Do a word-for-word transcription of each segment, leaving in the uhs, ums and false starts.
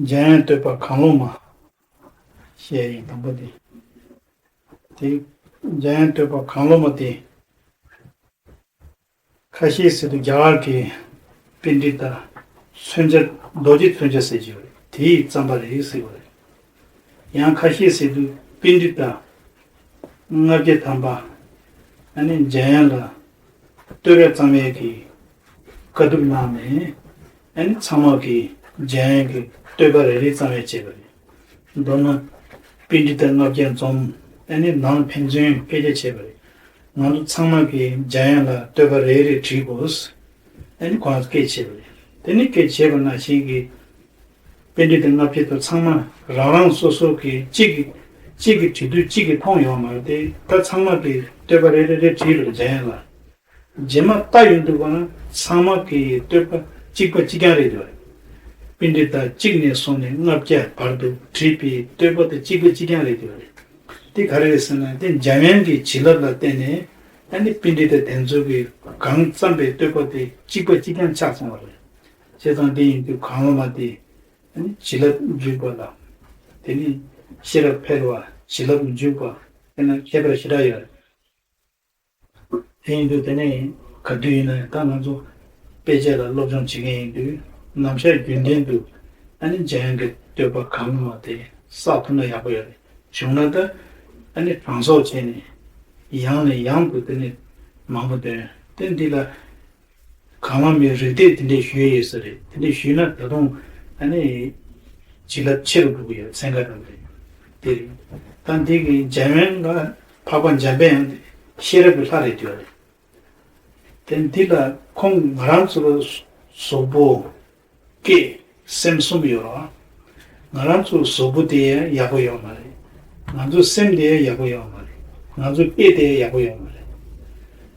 འཇམ་དབྱངས་བསྟོད་པ་གང་བློ་མ། བཤད་ཡིན་དང་པོ་དེ། དེ་འཇམ་དབྱངས་བསྟོད་པ་གང་བློ་མ་དེ། ཁ་ཤས་ཟེར་དུས་རྒྱ་གར་གྱི་པཎྜི་ཏ་མཚོན་ཆ་རྡོ་རྗེ་མཚོན་ཆ་ཟེར་གྱི་ཡོད་རེད། དེས་བརྩམས་པ་རེད་ཟེར་བ་རེད། ཡང་ཁ་ཤས་ཟེར་དུས་པཎྜི་ཏ་ལྔ་བརྒྱ་ཐམ་པ་ཨ་ནི་འཇམ་དབྱངས་ལ་བསྟོད་ར་བརྩམས་ཡས་ཀྱི་བཀའ་བསྡུར་གནང་ནས་ཨ་ནི་ཚང་མ་གིས་འཇམ་དབྱངས་ཀྱི་བསྟོད་པ་རེ་རེ་བརྩམས་ཡས་བྱས་པ་རེད། མདོར་ན་པཎྜི་ཏ་ལྔ་བརྒྱ་འཛོམས་ཨ་ནི་ནང་ཕན་ཚུན་སྐད་ཆ་བྱས་པ་རེད། ང་ཚོ་ཚང་མ་གིས་འཇམ་དབྱངས་ལ་བསྟོད་པ་རེ་རེ་བྲིས་དགོས། ཨ་ནི་ཁོང་ཚོ་སྐད་ཆ་བྱས་པ་རེད། དེ་ནི་སྐད་ཆ་བྱས་པ་ནང་བཞིན་གྱི་པཎྜི་ཏ་ལྔ་བརྒྱ་དང་ཚང་མ་རང་རང་སོ་སོ་གི་གཅིག་གི་གཅིག་གི་བྲིས་དུས་གཅིག་གི་མཐོང་ཡོད་མ་རེད་དེ། ད་ཚང་མ་གིས་བསྟོད་པ་རེ་རེ་རེ་བྲིས་རེད་འཇམ་དབྱངས་ལ། རྗེས་མ་ལྟ་ཡོང་དུས་གང་ཚང་མ་གི་བསྟོད་པ་གཅིག་པ་གཅིག་རྐྱང་རེད་འདུག་པཎྜི་ཏ་གཅིག་ནས་བཟུང་ནས་ལྔ་བརྒྱ་བར་དུ་བྲིས་པའི་བསྟོད་པ་དེ་གཅིག་པ་གཅིག་རྐྱང་རེད་འདུག་དེ་ག་རེ་རེད་ཟེར་ན་དེ་འཇམ་དབྱངས་ཀྱི་བྱིན་རླབས་ལ་བརྟེན་ནས་ཨ་ནི་པཎྜི་ཏ་དེ་ཚོ་གིས་གང་བརྩམས་པའི་བསྟོད་པ་དེ་གཅིག་པ་གཅིག་རྐྱང་ཆགས་སོང་བ་རེད། བྱས་ཙང་དེ་ཡིན་དུས་གང་བློ་མ་དེ་ཨ་ནི་བྱིན་རླབས་འཇུག་པ་ལ། དེ་ནི་ཤེས་རབ་འཕེལ་བ་བྱིན་རླབས་འཇུག་པ། དེ་ན་ཁྱད་པར་ཞེ་དྲག་ཡོད་རེད། དེ་ཡིན་དུས་དེ་ནས་ག་དུས་ཡིན་ན་ད་ང་ཚོ་དཔེ་ཆ་ལ་སློབ་སྦྱོང་བྱེད་མཁན་ཡིན་དུས་ནམ་ཞག་རྒྱུན་ལྡན་དུ་ཨ་ནི་འཇམ་དབྱངས་ཀྱི་བསྟོད་པ་གང་མ་དེ་བསགས་ཐུབ་ན་ཡག་པོ་ཡོད་རེད། བྱུང་ན་ད་ཨ་ནི་གྲངས་གསོག་བྱས་ནས་ཡང་ནས་ཡང་དུ་དེ་ནས་མང་པོ་འདོན་ཏེ་འདི་ལ་གང་མ་མི་རིགས་གཏད་དེ་འདྲས་ཞུས་ཡོད་ས་རེད། དེ་འདྲས་ཞུས་ན་ད་དུང་ཨ་ནི་བྱིན་རླབས་ཆེ་རུ་འགྲོ་གི་ཡོད་ཚན་ཁ་འགྲོ་གི་རེད། དེ་རེད། ད་འདི་གི་འཇམ་དབྱངས་ལ། འཕགས་པ་འཇམ་པའི་དབྱངས་དེ་ཤེས་རབ་ཀྱི་ལྷ་རེད་འདོད་རེད། དེ་འདི་ལ་ཁོང་ང་རང་ཚོ་ལ་གཟུགས་པོ་སྐད་སེམས་གསུམ་ཡོད་རེད། ང་རང་ཚོ་གཟུགས་པོ་དེ་ཡག་པོ་ཡོད་མ་རེད། ང་ཚོ་སེམས་དེ་ཡག་པོ་ཡོད་མ་རེད། ང་ཚོ་སྐད་དེ་ཡག་པོ་ཡོད་མ་རེད།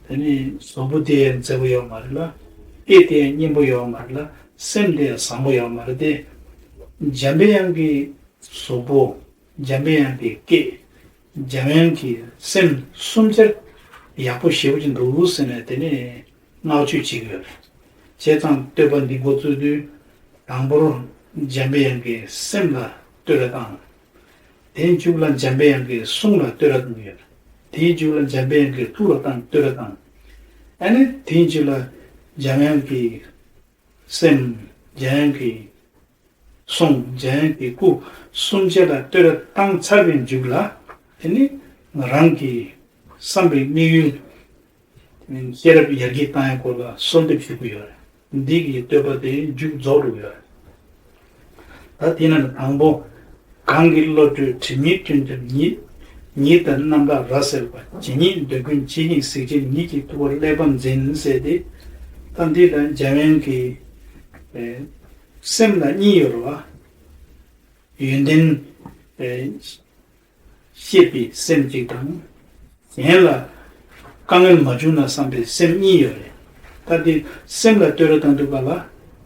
དེ་ནི་གཟུགས་པོ་དེ་མཛེས་པོ་ཡོད་མ་རེད་ལ། སྐད་དེ་སྙན་པོ་ཡོད་མ་རེད་ལ། སེམས་དེ་བཟང་པོ་ཡོད་མ་རེད་དེ། འཇམ་པའི་དབྱངས་ཀྱི་གཟུགས་པོ། འཇམ་པའི་དབྱངས་ཀྱི་སྐད། འཇམ་དབྱངས་ཀྱི་སེམས་གསུམ་ཆར་ཡག་པོ་ཞེ་པོ་ཅིག་འདུག་ཟེར་ནས་དེ་ནས་བསྔགས་བརྗོད་བྱེད་ཀྱི་ཡོད་རེད། བྱས་ཙང་བསྟོད་པ་འདི་འགོ་བཙུགས་དུས་དང་པོར་འཇམ་པའི་དབྱངས་ཀྱི་སེམས་ལ་བསྟོད་ར་བཏང་། དེའི་མཇུག་ལ་འཇམ་པའི་དབྱངས་ཀྱི་གསུང་ལ་བསྟོད་ར་བཏང་གི་ཡོད་རེད། དེའི་མཇུག་ལ་འཇམ་པའི་དབྱངས་ཀྱི་ཐུགས་ལ་བཏང་བསྟོད་ར་བཏང་། ཨ་ནི་དེའི་མཇུག་ལ་འཇམ་དབྱངས་ཀྱི་སེམས། འཇམ་དབྱངས་ཀྱི་གསུང་། འཇམ་དབྱངས་ཀྱི་སྐུ། གསུམ་ཆ་ལ་བསྟོད་ར་བཏང་ཚར་བའི་མཇུག་ལ་དེ་ནི་ང་རང་གི་བསམ་པའི་དམིགས་ཡུལ། ཤེས་རབ་ཡར་རྒྱས་བཏང་ཡག་སྐོར་ལ་གསོལ་འདེབས་ཞུ་གི་ཡོད་རེད། འདི་གི་བསྟོད་པ་དེ་མཇུག་རྫོགས་འགྲོ་གི་ཡོད་རེད། ད་དེ་ན་དང་པོ། གང་གི་བློ་གྲོས་དྲི་མེད་ཀུན་ཁྱབ་ཉིད། ཉིད་དང་རྣམ་དག་རབ་གསལ་བ། ཇི་སྙེད་འདོད་ཀུན་ཇི་བཞིན་གཟིགས་ཕྱིར། ཉིད་ཀྱི་ཐུགས་ཀར་གླེགས་བམ་འཛིན་ཟེར་ཏེ། ད་འདི་ལ་འཇམ་དབྱངས་ཀྱི་ཨེ་སེམས་ལ་གཉིས་ཡོད་རེད་བ། ཡོན་ཏན་ཨེ་ཤེས་པའི་སེམས་གཅིག་དང་། གཞན་ལ་དཀའ་ངལ་མ་བྱུང་ན་བསམ་པའི་སེམས་གཉིས་ཡོད་རེད། ད་འདི་སེམས་ལ་བསྟོད་ར་བཏང་དུས་ག་ལ་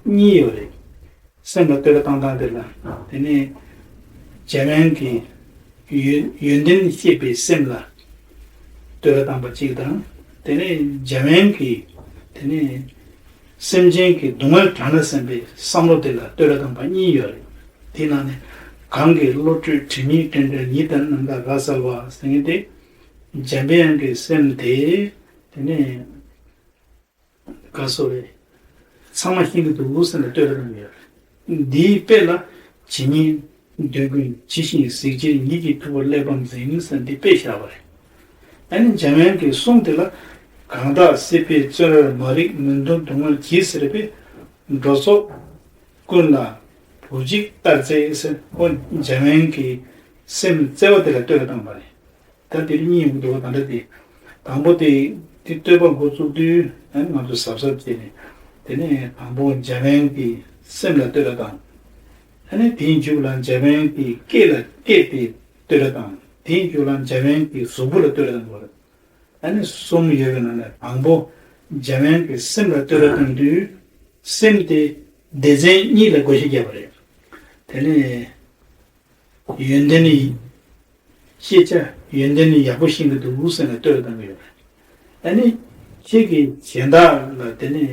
གཉིས་ཡོད་རེད། སེམས་ལ་བསྟོད་ར་བཏང་སྟངས་དེ་ལ་དེ་ནས་འཇམ་དབྱངས་ཀྱི་ཡོན་ཡོན་ཏན་ཤེས་པའི་སེམས་ལ་བསྟོད་ར་བཏང་པ་གཅིག་དང་། དེ་ནས་འཇམ་དབྱངས་ཀྱི་དེ་ནས་སེམས་ཅན་གྱི་སྡུག་བསྔལ་དྲག་ན་བསམ་པའི་བསམ་བློ་དེ་ལ་བསྟོད་ར་བཏང་པ་གཉིས་ཡོད་རེད། དེ་ནང་ནས་གང་གི་བློ་གྲོས་དྲི་མེད་ཀུན་ཁྱབ་ཉིད་དང་རྣམ་དག་རབ་གསལ་བ་ཟེར་མཁན་དེ་འཇམ་པའི་དབྱངས་ཀྱི་སེམས་དེ་དེ་ནས་ག་སོ་རེད། ཚང་མ་ཤེས་ཀྱི་འདུག་ཟེར་ནས་བསྟོད་ར་གནང་ཡོད། འདིའི་དཔེ་ལ་ཇི་སྙེད་འདོད་ཀུན་ཇི་བཞིན་གཟིགས་ཕྱིར། ཉིད་ཀྱི་ཐུགས་ཀར་གླེགས་བམ་འཛིན་ཟེར་འདི་དཔེ་བཞག་པ་རེད། ཨ་ནི་འཇམ་དབྱངས་ཀྱི་གསུང་དེ་ལ་གང་དག་སྲིད་པའི་བཙོན་རར་མ་རིག་མུན་འཐོམས་སྡུག་བསྔལ་གྱིས་ཟེར་བའི་འགྲོ་ཚོགས་ཀུན་ལ་བུ་གཅིག་ལྟར་བརྩེ་ཟེར། ཨོ་འཇམ་དབྱངས་ཀྱི་སེམས་བརྩེ་བ་དེ་ལ་བསྟོད་ར་བཏང་པ་རེད། ད་དེ་རིང་གཉིས་ཡོང་གི་འདུག་བ། ད་འདྲ་དེ། དང་པོ་དེ་དེ་བསྟོད་པ་འགོ་བཙུགས་དུས་ཨ་ནི་ང་ཚོ་གཟབ་གཟབ་བྱས་ནས། དེ་ནས་དང་པོ་འཇམ་དབྱངས་ཀྱི་སེམས་ལ་བསྟོད་ར་བཏང་། ཨ་ནི་དེའི་མཇུག་ལ་འཇམ་དབྱངས་ཀྱི་སྐད་ལ་སྐད་དེ་བསྟོད་ར་བཏང་། དེའི་མཇུག་ལ་འཇམ་དབྱངས་ཀྱི་གཟུགས་པོ་ལ་བསྟོད་ར་བཏང་དགོས་རེད། ཨ་ནི་གསུམ་ཡོད་པའི་ནང་ནས་དང་པོ་འཇམ་དབྱངས་ཀྱི་སེམས་ལ་བསྟོད་ར་བཏང་དུས་སེམས་དེ་སྡེ་ཚན་གཉིས་ལ་བགོ་བཤའ་བརྒྱབ་པ་རེད། དེ་ནས། ཡོན་ཏན་ནི། ཤེས་བྱ་ཡོན་ཏན་ནི་ཡག་པོ་ཤེས་ཀྱི་འདུག་ཟེར་ནས་བསྟོད་བཏང་གི་ཡོད་རེད། ཨ་ནི། ཁྱེད་ཀྱིས་གཞན་དག་ལ་དེ་ནི་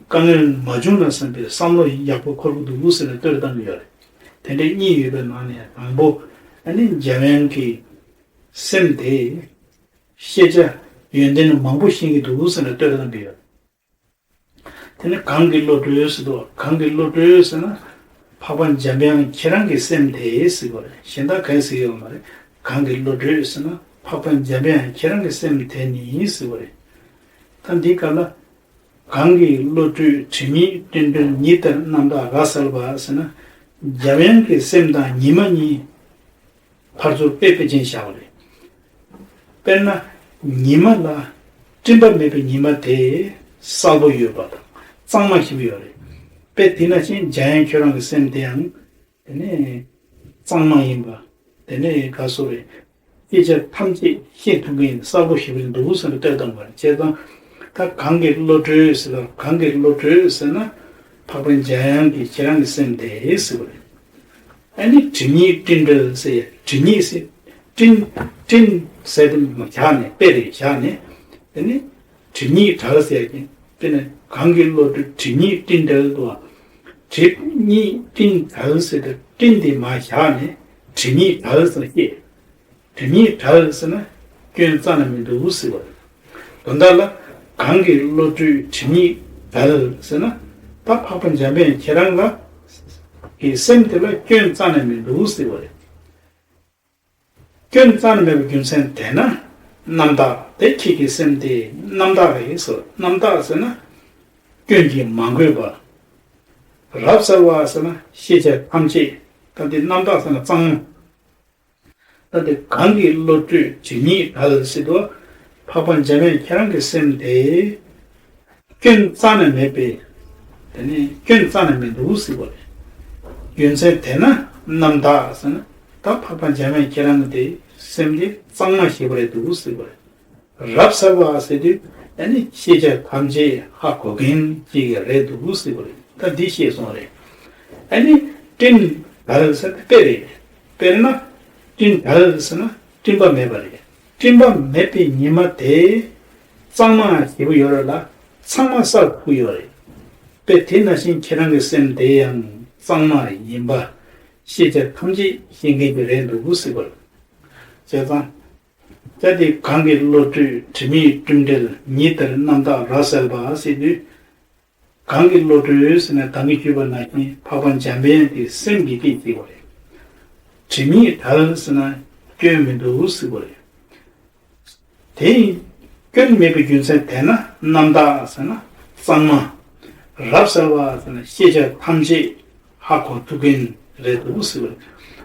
དཀའ་ངལ་མ་བྱུང་ན་བསམ་པའི་བསམ་བློ་ཡག་པོ་འཁོར་གྱི་འདུག་ཟེར་ནས་བསྟོད་བཏང་གི་ཡོད་རེད། དེ་འདྲའི་གཉིས་ཡོད་པའི་ནང་ནས་དང་པོ་ཨ་ནི་འཇམ་དབྱངས་ཀྱི་སེམས་དེ་ཤེས་བྱ་ཡོན་ཏན་མང་པོ་ཤེས་ཀྱི་འདུག་ཟེར་ནས་བསྟོད་ར་བཏང་གི་ཡོད། དེ་ནི་གང་གི་བློ་གྲོས་ཟེར་དུས་གང་གི་བློ་གྲོས་ཟེར་ན། འཕགས་པ་འཇམ་དབྱངས་ཁྱེད་རང་གི་སེམས་དེ་ཟེར་བ་རེད། གཞན་དག་གས་ཟེར་ཡོད་མ་རེད། གང་གི་བློ་གྲོས་ཟེར་ན་འཕགས་པ་འཇམ་དབྱངས་ཁྱེད་རང་གི་སེམས་དེ་ནི་ཟེར་བ་རེད། ད་འདི་ག་ལ། གང་གི་བློ་གྲོས་དྲི་མེད་སྤྲིན་བྲལ་ཉི་ལྟར་རྣམ་དག་རབ་གསལ་བ་ཟེར་ན། འཇམ་དབྱངས་ཀྱི་སེམས་དང་ཉི་མ་གཉིས་ཕར་ཚུར་དཔེ་དཔེ་ཅན་བཞག་པ་རེད། དཔེར་ན། ཉི་མ་ལ་སྤྲིན་པ་མེད་པའི་ཉི་མ་དེ་གསལ་པོ་ཡོད་པ་དང་གཙང་མ་ཞིག་ཡོད་རེད། དཔེ་དེ་ནང་བཞིན་འཇམ་དབྱངས་ཁྱོད་རང་གི་སེམས་དེ་ཡང་དེ་ནས་གཙང་མ་ཡིན་པ། དེ་ནས་ག་སོ་རེད། སྐྱེ་ཆ་ཐམས་ཅད་ཤེས་ཐུབ་མཁན་གསལ་པོ་ཞིག་འདུག་ཟེར་ནས་བསྟོད་བཏང་བ་རེད། བྱས་ཙང་ད་གང་གི་བློ་གྲོས་ཟེར་ལ་གང་གི་བློ་གྲོས་ཟེར་ན་འཕགས་པ་འཇམ་དབྱངས་ཀྱི་ཁྱེད་རང་གི་སེམས་དེ་ཟེར་བ་རེད། ཨ་ནི་དྲི་མེད་སྤྲིན་བྲལ་ཟེར་ཡ་དྲི་མེད་ཟེར། སྤྲིན་སྤྲིན་ཟེར་དེ་མ་བཞག་ནས་དཔེ་རེད་བཞག་ནས། དེ་ནི་དྲི་མེད་བྲལ་ཟེར་ཡ་གི་དཔེ་ནི་གང་གི་བློ་གྲོས་དྲི་མེད་སྤྲིན་བྲལ་དུ། དྲི་མེད་སྤྲིན་བྲལ་ཟེར་དེ་སྤྲིན་དེ་མ་བཞག་ནས་དྲི་མེད་བྲལ་ཟེར་སྐད། དྲི་མེད་བྲལ་ཟེར་ན་སྐྱོན་རྩ་ནས་མི་འདུག་ཟེར་བ་རེད། དོན་དག་ལ་གང་གི་བློ་གྲོས་དྲི་མེད་བྲལ་ཟེར་ན་ད་འཕགས་པ་འཇམ་དཔལ་ཁྱེད་རང་ལ་གི་སེམས་དེ་ལ་སྐྱོན་རྩ་ནས་མི་འདུག་ཟེར་བ་རེད། སྐྱོན་རྩ་ནས་མེད་པའི་རྒྱུ་མཚན་དེ་ན་རྣམ་དག་དེ་ཁྱེད་ཀྱི་སེམས་དེ་རྣམ་དག་རེད་ཟེར། རྣམ་དག་ཟེར་ན་སྐྱོན་གྱིས་མ་གོས་པ། རབ་གསལ་བ་ཟེར་ན་ཤེས་བྱ་ཐམས་ཅད་ད་དེ་རྣམ་དག་ཟེར་ན་གཙང་མ། ད་དེ་གང་གི་བློ་གྲོས་དྲི་མེད་བྲལ་ཟེར་དུས་འཕགས་པ་འཇམ་དཔལ་ཁྱེད་རང་གི་སེམས་དེ་སྐྱོན་རྩ་ནས་མེད་པས། དེ་ནི་སྐྱོན་རྩ་ནས་མི་འདུག་ཟེར་བ་རེད། རྒྱུ་མཚན་དེ་ན་རྣམ་དག་ཟེར་ན་ད་འཕགས་པ་འཇམ་དཔལ་ཁྱེད་རང་གི་དེ་སེམས་དེ་གཙང་མ་ཞིག་རེད་འདུག་ཟེར་བ་རེད། རབ་གསལ་བ་ཟེར་དུས་ཨ་ནི་ཤེས་བྱ་ཐམས་ཅད་ཧ་གོ་མཁན་ཅིག་རེད་འདུག་ཟེར་བ་རེད། ད་འདི་ཤེས་སོང་རེད། ཨ་ནི་སྤྲིན་བྲལ་ཟེར་དེ་དཔེ་རེད། དཔེར་ན་སྤྲིན་བྲལ་ཟེར་ན་སྤྲིན་པ་མེད་པ་རེད། སྤྲིན་པ་མེད་པའི་ཉི་མ་དེ་གཙང་མ་ཞེ་པོ་ཡོད་རེད་ལ་ཚང་མ་གསལ་ཐུབ་ཡོད་རེད། དཔེ་དེ་ནང་བཞིན་ཁྱེད་རང་གི་སེམས་དེ་ཡང་གཙང་མ་ཡིན་པ་ཤེས་བྱ་ཐམས་ཅད་ཤེས་མཁན་གྱི་རེད་འདུག་ཟེར་བ་རེད། བྱས་ཙང་། ད་དེ་གང་གི་བློ་གྲོས་དྲི་མེད་སྤྲིན་བྲལ་ཉི་ལྟར་རྣམ་དག་རབ་གསལ་བ་ཟེར་དུས། གང་གི་བློ་གྲོས་ཟེར་ན་ད་གིན་ཞུས་པ་ནང་བཞིན་འཕགས་པ་འཇམ་དཔལ་གྱི་སེམས་ཀྱི་སྐད་ཅིག་པ་རེད། དྲི་མེད་བྲལ་ཟེར་ན་སྐྱོན་མི་འདུག་ཟེར་བ་རེད། དེ་ཡིན། སྐྱོན་མེད་པའི་རྒྱུ་མཚན་དེ་ན་རྣམ་དག་ཟེར་ན་གཙང་མ། རབ་གསལ་བ་ཟེར་ན་ཤེས་བྱ་ཐམས་ཅད་ཧ་གོ་ཐུབ་མཁན་རེད་འདུག་ཟེར་བ་རེད།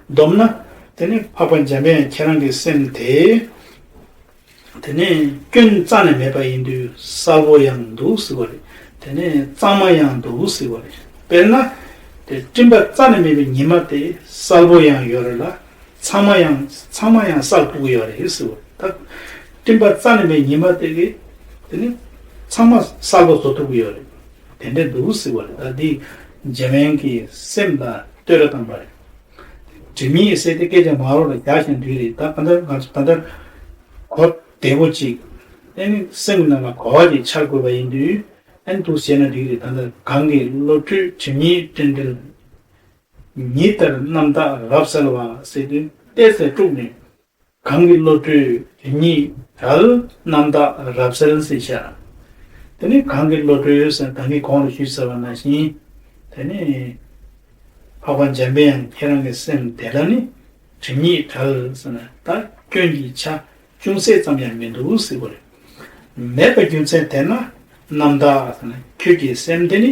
བསྡོམས་ན་དེ་ནི་འཕགས་པ་འཇམ་དཔལ་ཁྱེད་རང་གི་སེམས་དེ། དེ་ནས་སྐྱོན་རྩ་ནས་མེད་པ་ཡིན་དུས་གསལ་པོ་ཡང་འདུག་ཟེར་བ་རེད། དེ་ནས་གཙང་མ་ཡང་འདུག་ཟེར་བ་རེད། དཔེར་ན། དེ་སྤྲིན་པ་རྩ་ནས་མེད་པའི་ཉི་མ་དེ་གསལ་པོ་ཡང་ཡོད་རེད་ལ། ཚང་མ་ཡང་ཚང་མ་ཡང་གསལ་ཐུབ་ཀྱི་ཡོད་རེད་ཟེར་བ་རེད། ད་སྤྲིན་པ་རྩ་ནས་མེད་ཉི་མ་དེ་གིས་དེ་ནི་ཚང་མ་གསལ་པོ་བཟོ་ཐུབ་ཀྱི་ཡོད་རེད། དེ་འདྲ་འདུག་ཟེར་བ་རེད། ད་འདི་འཇམ་དབྱངས་ཀྱི་སེམས་ལ་བསྟོད་ར་བཏང་པ་རེད། དྲི་མེད་ཟེར་དེ་སྐད་ཆ་མ་རོ་ལ་རྒྱག་བཞིན་དུས་རེད། ད་ག་འདྲ་ང་ཚོ་ད་ལྟ་གོ་བདེ་པོ་ཅིག་ཨ་ནི་སེམས་ནང་ལ་གོ་བ་ཅིག་འཆར་དགོས་པ་ཡིན་དུས་ཨ་ནི་འདུག་བྱས་ན་འགྲིག་རེད། ད་ལྟ་གང་གི་བློ་གྲོས་དྲི་མེད་སྤྲིན་བྲལ་ཉི་ལྟར་རྣམ་དག་རབ་གསལ་བ་ཟེར་དུས་ཏོག་ཙམ་དཀྲུགས་ནས་གང་གི་བློ་གྲོས་དྲི་མེད་བྲལ་རྣམ་དག་རབ་གསལ་ཟེར་བྱ། དེ་ནི་གང་གི་བློ་གྲོས་ཟེར་ད་ནི་གོང་ལ་ཞུས་ཟེར་བ་ནང་བཞིན་དེ་ནི་འཕགས་པ་འཇམ་དཔལ་དབྱངས་ཁྱེད་རང་གི་སེམས་དེ་ལ་ནི་དྲི་མེད་བྲལ་ཟེར་ན་ད་སྐྱོན་གྱི་ཆ་ཅུང་ཟད་ཙམ་ཡང་མི་འདུག་ཟེར་བ་རེད། མེད་པའི་རྒྱུ་མཚན་དེ་ན་རྣམ་དག་ཟེར་ན་ཁྱོད་ཀྱི་སེམས་དེ་ནི་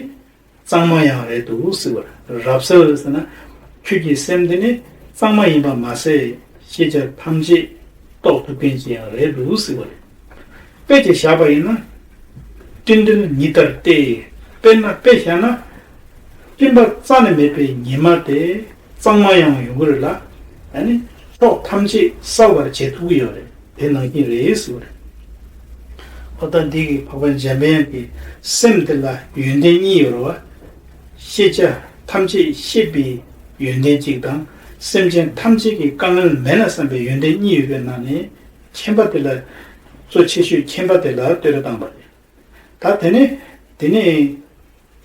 གཙང་མ་ཡང་རེད་འདུག་ཟེར་བ་རེད། རབ་གསལ་ཟེར་ན་ཁྱོད་ཀྱི་སེམས་དེ་ནི་གཙང་མ་ཡིན་པ་མ་ཟད་ཤེས་བྱ་ཐམས་ཅད་རྟོགས་ཐུབ་མཁན་ཅིག་ཡང་རེད་འདུག་ཟེར་བ་རེད། དཔེ་ཅིག་བཞག་པ་ཡིན་ན། སྤྲིན་བྲལ་ཉི་ལྟར་ཏེ། དཔེར་ན་དཔེ་བཞག་ན། སྤྲིན་པ་རྩ་ནས་མེད་པའི་ཉི་མ་དེ་གཙང་མ་ཡང་ཡོང་གི་རེད་ལ། ཨ་ནི་ཕྱོགས་ཐམས་ཅད་གསལ་བར་བྱེད་ཐུབ་ཀྱི་ཡོད་རེད། དེ་ནང་བཞིན་རེད་ཟེར་བ་རེད། འོ་ད་འདི་གི་འཕགས་པ་འཇམ་དཔལ་གྱི་སེམས་དེ་ལ་ཡོན་ཏན་གཉིས་ཡོད་རེད་བ། ཤེས་བྱ་ཐམས་ཅད་ཤེས་པའི་ཡོན་ཏན་གཅིག་དང་སེམས་ཅན་ཐམས་ཅད་ཀྱི་དཀའ་ངལ་མེད་ན་བསམ་པའི་ཡོན་ཏན་གཉིས་ཡོད་པའི་ནང་ནས་མཁྱེན་པ་དེ་ལ་གཙོ་ཆེ་ཤོས་མཁྱེན་པ་དེ་ལ་བསྟོད་ར་བཏང་པ་རེད། ད་དེ་ནས་དེ་ནས་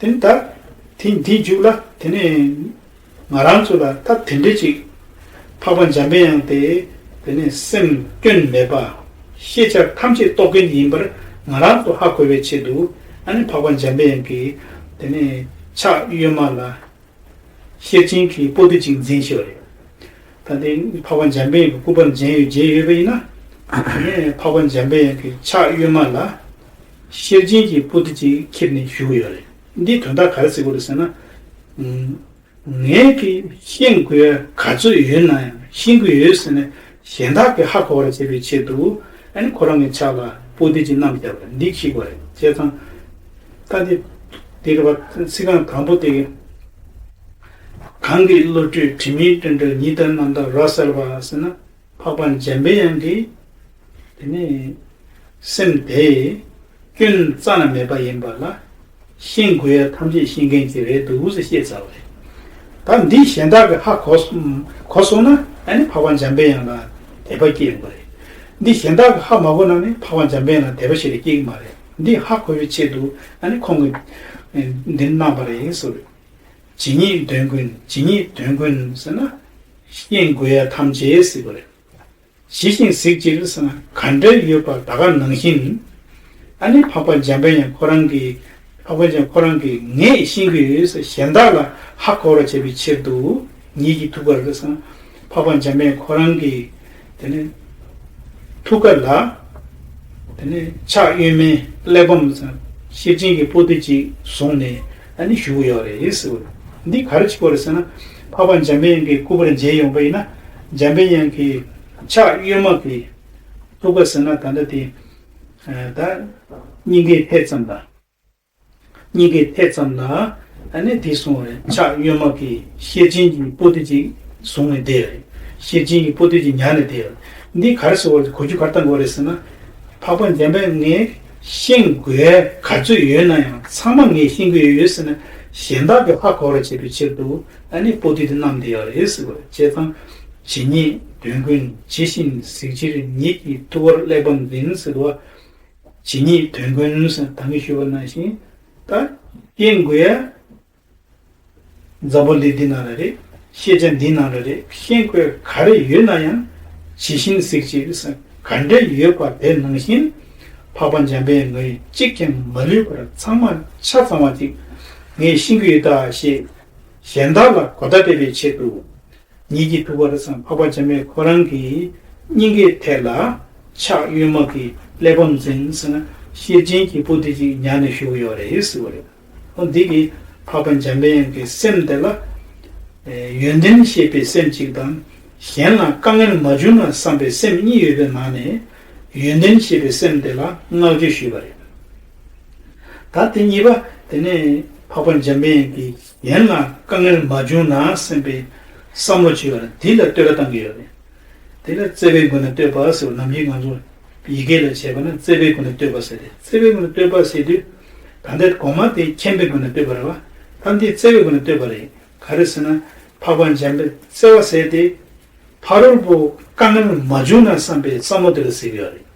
དེ་ནས་ད་དེ་འདིའི་མཇུག་ལ་དེ་ནས་ ང་རང་ཚོ་ལ་ད་དེ་འདྲ་ཅིག་འཕགས་པ་འཇམ་པའི་དབྱངས་དེ་དེ་ནས་སེམས་སྐྱོན་མེད་པ། ཤེས་བྱ་ཐམས་ཅད་རྟོགས་མཁན་ཡིན་པར་ང་རང་ཚོ་ཧ་གོ་བའི་ཆེད་དུ་ཨ་ནི་འཕགས་པ་འཇམ་པའི་དབྱངས་ཀྱིས་དེ་ནས་ཕྱག་གཡོན་མ་ལ་ཤེར་ཕྱིན་གྱི་པོ་ཏི་ཅིག་འཛིན་ཞེས་པ་རེད། ད་དེ་འཕགས་པ་འཇམ་པའི་དབྱངས་ཀྱི་སྐུ་པར་མཇལ་ཡོད་མཇལ་ཡོད་པ་ཡིན་ན། དེ་ནས་འཕགས་པ་འཇམ་པའི་དབྱངས་ཀྱི་ཕྱག་གཡོན་མ་ལ་ཤེར་ཕྱིན་གྱི་པོ་ཏི་ཅིག་འཁྱེར་ནས་བཞུགས་ཡོད་རེད། འདིའི་དོན་དག་ག་རེ་ཟེར་དགོས་རེད་ཟེར་ན། ངས་ཀྱིས་ཤེས་དགོས་ག་ཚོད་ཡོད་ན་ཡང་ཤེས་ཀྱི་ཡོད་ཟེར་ནས་གཞན་དག་གིས་ཧ་གོ་བར་བྱེད་པའི་ཆེད་དུ་ཨ་ནི་ཁོ་རང་གི་ཕྱག་ལ་པོ་ཏི་ཅིག་བསྣམས་བསྡད་པ་འདི་ཤེས་དགོས་རེད། བྱས་ཙང་ད་འདི་འདི་རེད་པ། ཚིག་རྐང་དང་པོ་དེ། གང་གི་བློ་གྲོས་དྲི་མེད་དོན་གྲུབ་ཉི་ལྟར་རྣམ་དག་རབ་གསལ་བ་ཟེར་ན། འཕགས་པ་འཇམ་པའི་དབྱངས་ཀྱི་དེ་ནས་སེམས་དེ་སྐྱོན་རྩ་ནས་མེད་པ་ཡིན་པ་ལ་ཤེས་དགོས་ཡ་ཐམས་ཅད་ཤེས་མཁན་ཅིག་རེད་འདུག་ཟེར་བཤད་ཚར་བ་རེད། ད་འདི་གཞན་དག་གིས་ཧ་གོ་གོ་སོང་ན་ཨ་ནི་འཕགས་པ་འཇམ་པའི་དབྱངས་ལ་དད་པ་སྐྱེ་ཡོང་གི་རེད། འདི་གཞན་དག་གིས་ཧ་མ་གོ་ན་ནི་འཕགས་པ་འཇམ་པའི་དབྱངས་ལ་དད་པ་ཞེ་དྲག་སྐྱེ་གི་མ་རེད། འདི་ཧ་གོ་བའི་ཆེད་དུ་ཨ་ནི་ཁོང་གིས་འདི་གནང་བ་རེད་ཟེར། ཇི་སྙེད་དོན་ཀུན་ཇི་སྙེད་དོན་ཀུན་ཟེར་ན། ཤེས་དགོས་ཡ་ཐམས་ཅད་ཟེར་བ་རེད། ཇི་བཞིན་གཟིགས་ཕྱིར་ཟེར་ན་ག་འདྲ་ཡོད་པ་ད་ག་ནང་བཞིན། ཨ་ནི་འཕགས་པ་འཇམ་པའི་དབྱངས་ཁོ་རང་གིས་འཕགས་པ་འཇམ་ཁོ་རང་གིས་ངས་ཤེས་ཀྱི་ཡོད་ཟེར་གཞན་དག་ལ་ཧ་གོ་བར་བྱེད་པའི་ཕྱིར་དུ་ཉིད་ཀྱི་ཐུགས་ཀར་ཟེར་ན་འཕགས་པ་འཇམ་པའི་དབྱངས་ཁོ་རང་གིས་དེ་ནས་ཐུགས་ཀ་ལ། དེ་ནས་ཕྱག་གཡོན་མའི་གླེགས་བམ་ཟེར་ཤེར་ཕྱིན་གྱི་པོ་ཏི་ཅིག་བཟུང་ནས་ཨ་ནི་བཞུགས་ཡོད་རེད་ཟེར་བ། འདི་ག་རེ་བྱེད་པ་རེད་ཟེར་ན། འཕགས་པ་འཇམ་པའི་དབྱངས་ཀྱི་སྐུ་པར་མཇལ་ཡོང་པ་ཡིན་ན། འཇམ་པའི་དབྱངས་ཀྱི་ཕྱག་གཡོན་མ་གི་ཐུགས་ཀ་ཟེར་ན་ད་ལྟ་དེ་ད་སྙིང་གའི་ཐད་ཙམ་ལ། སྙིང་གའི་ཐད་ཙམ་ལ་ཨ་ནི་དེ་གསུངས་པ་རེད། ཕྱག་གཡོན་མ་གི་ཤེར་ཕྱིན་གྱི་པོ་ཏི་ཅིག་བཟུང་ནས་བསྡད་ཡོད་རེད། ཤེར་ཕྱིན་གྱི་པོ་ཏི་ཅིག་ཉར་ནས་བསྡད་ཡོད་རེད། འདི་ག་རེ་ཟེར་བ་རེད། གོ་རྒྱུ་ག་རེ་བཏང་དགོས་རེད་ཟེར་ན། འཕགས་པ་འཇམ་པའི་དབྱངས་ཤེས་དགོས་ག་ཚོད་ཡོད་ན་ཡང་ཚང་མ་ངས་ཤེས་ཀྱི་ཡོད་ཟེར་ན་གཞན་དག་གིས་ཧ་གོ་བར་བྱེད་པའི་ཕྱིར་དུ་ཨ་ནི་པོ་ཏི་དེ་བསྣམས་བསྡད་ཡོད་རེད་ཟེར་བ་རེད། བྱས་ཙང་ཇི་སྙེད་དོན་ཀུན་ཇི་བཞིན་གཟིགས་ཕྱིར་ཉིད་ཀྱི་ཐུགས་ཀར་གླེགས་བམ་འཛིན་ཟེར་བ། ཇི་སྙེད་དོན་ཀུན་ཟེར་ད་གིན་ཞུས་པ་ནང་བཞིན་ད་རྐྱེན་དགོས་ཡ། འཛམ་བུ་གླིང་འདི་ནང་ལ་རེད། ཤེས་བྱ་འདི་ནང་ལ་རེད། ཤེས་དགོས་ག་རེ་ཡོད་ན་ཡང་ཇི་བཞིན་གཟིགས་ཕྱིར་ཟེར་ག་འདྲ་ཡོད་པ་དེ་ནང་བཞིན་འཕགས་པ་འཇམ་པའི་དབྱངས་གཅིག་ཀྱང་མ་ལུས་པར་ཚང་མ་ཆ་ཚང་བ་ཅིག་ངས་ཤེས་ཀྱི་ཡོད་ད་ཞེས་གཞན་དག་ལ་གོ་བརྡ་སྤྲད་པའི་ཆེད་དུ། ཉིད་ཀྱི་ཐུགས་ཀར་སམ་འཕགས་པ་འཇམ་དཔལ་ཁོ་རང་གི་སྙིང་གའི་ཐད་ལ་ཕྱག་གཡོན་མ་གི་གླེགས་བམ་འཛིན་ཟེར་ན་ཤེར་ཕྱིན་གྱི་པོ་ཏི་ཅིག་ཉར་ནས་བཞུགས་ཡོད་རེད་ཟེར་བ་རེད། འོ་འདི་གིས་འཕགས་པ་འཇམ་དཔལ་གྱི་སེམས་དེ་ལ་ཡོན་ཏན་ཤེས་པའི་སེམས་གཅིག་དང་གཞན་ལ་དཀའ་ངལ་མ་བྱུང་ན་བསམ་པའི་སེམས་གཉིས་ཡོད་པའི་ནང་ནས་ཡོན་ཏན་ཤེས་པའི་སེམས་དེ་ལ་བསྔགས་བརྗོད་ཞུས་པ་རེད། ད་དེ་གཉིས་པ་དེ་ནས་འཕགས་པ་འཇམ་དཔལ་གྱིས་གཞན་ལ་དཀའ་ངལ་མ་བྱུང་ན་བསམ་པའི་བསམ་བློ་བྱེད་པ་ལ་དེ་ལ་བསྟོད་ར་བཏང་གི་ཡོད་རེད། དེ་ལ་བརྩེ་བའི་སྒོ་ནས་བསྟོད་པ་ཟེར་བ་ནམ་རྒྱུན་ང་ཚོ་ཡི་གེ་ལ་བྱས་པ་ན་བརྩེ་བའི་སྒོ་ནས་བསྟོད་པ་ཟེར་ཏེ་བརྩེ་བའི་སྒོ་ནས་བསྟོད་པ་ཟེར་དུས་ད་ལྟའི་གོང་མ་དེ་མཁྱེན་པའི་སྒོ་ནས་བསྟོད་པ་རེད་བ། ད་འདི་བརྩེ་བའི་སྒོ་ནས་བསྟོད་པ་རེད། ག་རེ་ཟེར་ན་འཕགས་པ་འཇམ་དཔལ་བརྩེ་བ་ཟེར་ཏེ་ཕ་རོལ་པོ་དཀའ་ངལ་མ་བྱུང་ན་བསམ་པའི་བསམ་བློ་དེ་ལ་ཟེར་གི་ཡོད་རེད།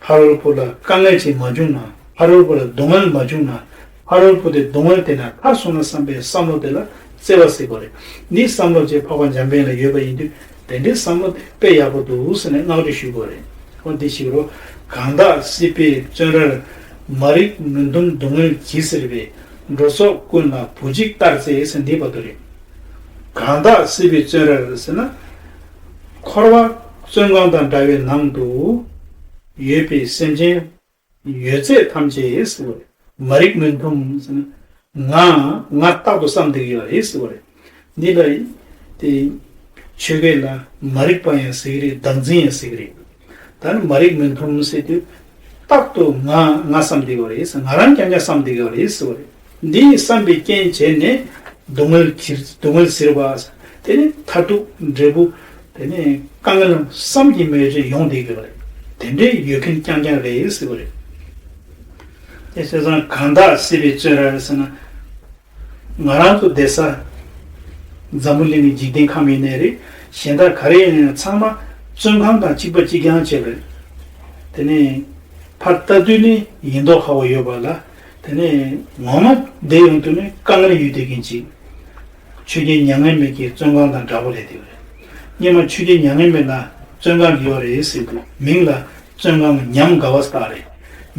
ཕ་རོལ་པོ་ལ་དཀའ་ངལ་ཅིག་མ་བྱུང་ན། ཕ་རོལ་པོ་ལ་སྡུག་བསྔལ་མ་བྱུང་ན། ཕ་རོལ་པོ་དེ་སྡུག་བསྔལ་དེ་ན་ཐར་སོང་ན་བསམ་པའི་བསམ་བློ་དེ་ལ་བརྩེ་བ་ཟེར་གོ་རེད། འདིའི་བསམ་བློ་ཅིག་འཕགས་པ་འཇམ་དཔལ་ལ་ཡོད་པ་ཡིན་དུས་དེ་འདྲའི་བསམ་བློ་དེ་དཔེ་ཡག་པོ་འདུག་ཟེར་ནས་བསྔགས་བརྗོད་ཞུ་དགོས་རེད། འོ་འདི་ཞིག་རོ། གང་དག་སྲིད་པའི་བཙོན་རར། མ་རིག་མུན་འཐོམས་སྡུག་བསྔལ་གྱིས་གཟིར་བའི། འགྲོ་ཚོགས་ཀུན་ལ་བུ་གཅིག་ལྟར་བརྩེ་ཟེར་འདི་བར་དུ་རེད། གང་དག་སྲིད་པའི་བཙོན་རར་ཟེར་ན། འཁོར་བ་བཙོན་ཁང་དང་འདྲ་བའི་ནང་དུ་ཡོད་པའི་སེམས་ཅན་ཡོད་ཚད་ཐམས་ཅད་ཟེར་བ་རེད། མ་རིག་མུན་འཐོམས་ཟེར་ན་ང་ང་རྟག་ཏུ་བསམ་བསྡད་ཀྱི་ཡོད་རེད་ཟེར་བ་རེད། འདི་ལ་དེ་ཆོས་སྐད་ལ་མ་རིག་པ་ཡང་ཟེར་གྱི་རེད། བདག་འཛིན་ཡང་ཟེར་གྱི་རེད། ད་ནི་མ་རིག་མུན་འཐོམས་ཟེར་དུས་རྟག་ཏུ་ང་ང་བསམ་བསྡད་ཀྱི་ཡོད་རེད་ཟེར། ང་རང་རྐྱང་རྐྱང་བསམ་བསྡད་ཀྱི་ཡོད་རེད་ཟེར་བ་རེད། འདི་བསམ་པའི་རྐྱེན་བྱས་ནས་སྡུག་བསྔལ་གྱིས་སྡུག་བསྔལ་གཟིར་བ། དེ་ནི་མཐར་ཐུག་འབྲས་བུ་དེ་ནི་དཀའ་ངལ་བསམ་གྱིས་མི་ཁྱབ་ཅིག་ཡོང་བསྡད་ཀྱི་ཡོད་རེད། དེ་འདྲའི་ཡོད་མཁན་རྐྱང་རྐྱང་རེད་ཟེར་བ་རེད། དེ་བྱས་ཙང་གང་དག་སྲིད་པའི་བཙོན་རར་ཟེར་ན། ང་རང་ཚོ་བསྡད་ས་འཛམ་བུ་གླིང་གི་འཇིག་རྟེན་ཁམས་ཡིན་ནའི་རེད། གཞན་དག་ག་རེ་ཡིན་ནའི་ཚང་མ་བཙོན་ཁང་དང་གཅིག་པ་གཅིག་རྐྱང་བྱས་པ་རེད། དེ་ནི་ཕར་ལྟ་དུས་ནི་ཡིན་མདོག་ཁ་པོ་ཡོད་པ་ལ། དེ་ནས་ངོ་མ་བསྡད་ཡོང་དུས་ནི་དཀའ་ངལ་ཡོད་བསྡད་མཁན་ཅིག་ཆོས་རྒྱལ་མྱ་ངན་མེད་ཀྱི་བཙོན་ཁང་དང་འདྲ་པོ་རེད་དེ་རེད། སྔོན་མ་ཆོས་རྒྱལ་མྱ་ངན་མེད་ལ་བཙོན་ཁང་ཡོད་རེད་ཟེར་དུས་མིང་ལ་བཙོན་ཁང་ཉམས་དགའ་བ་ཟེར་རེད།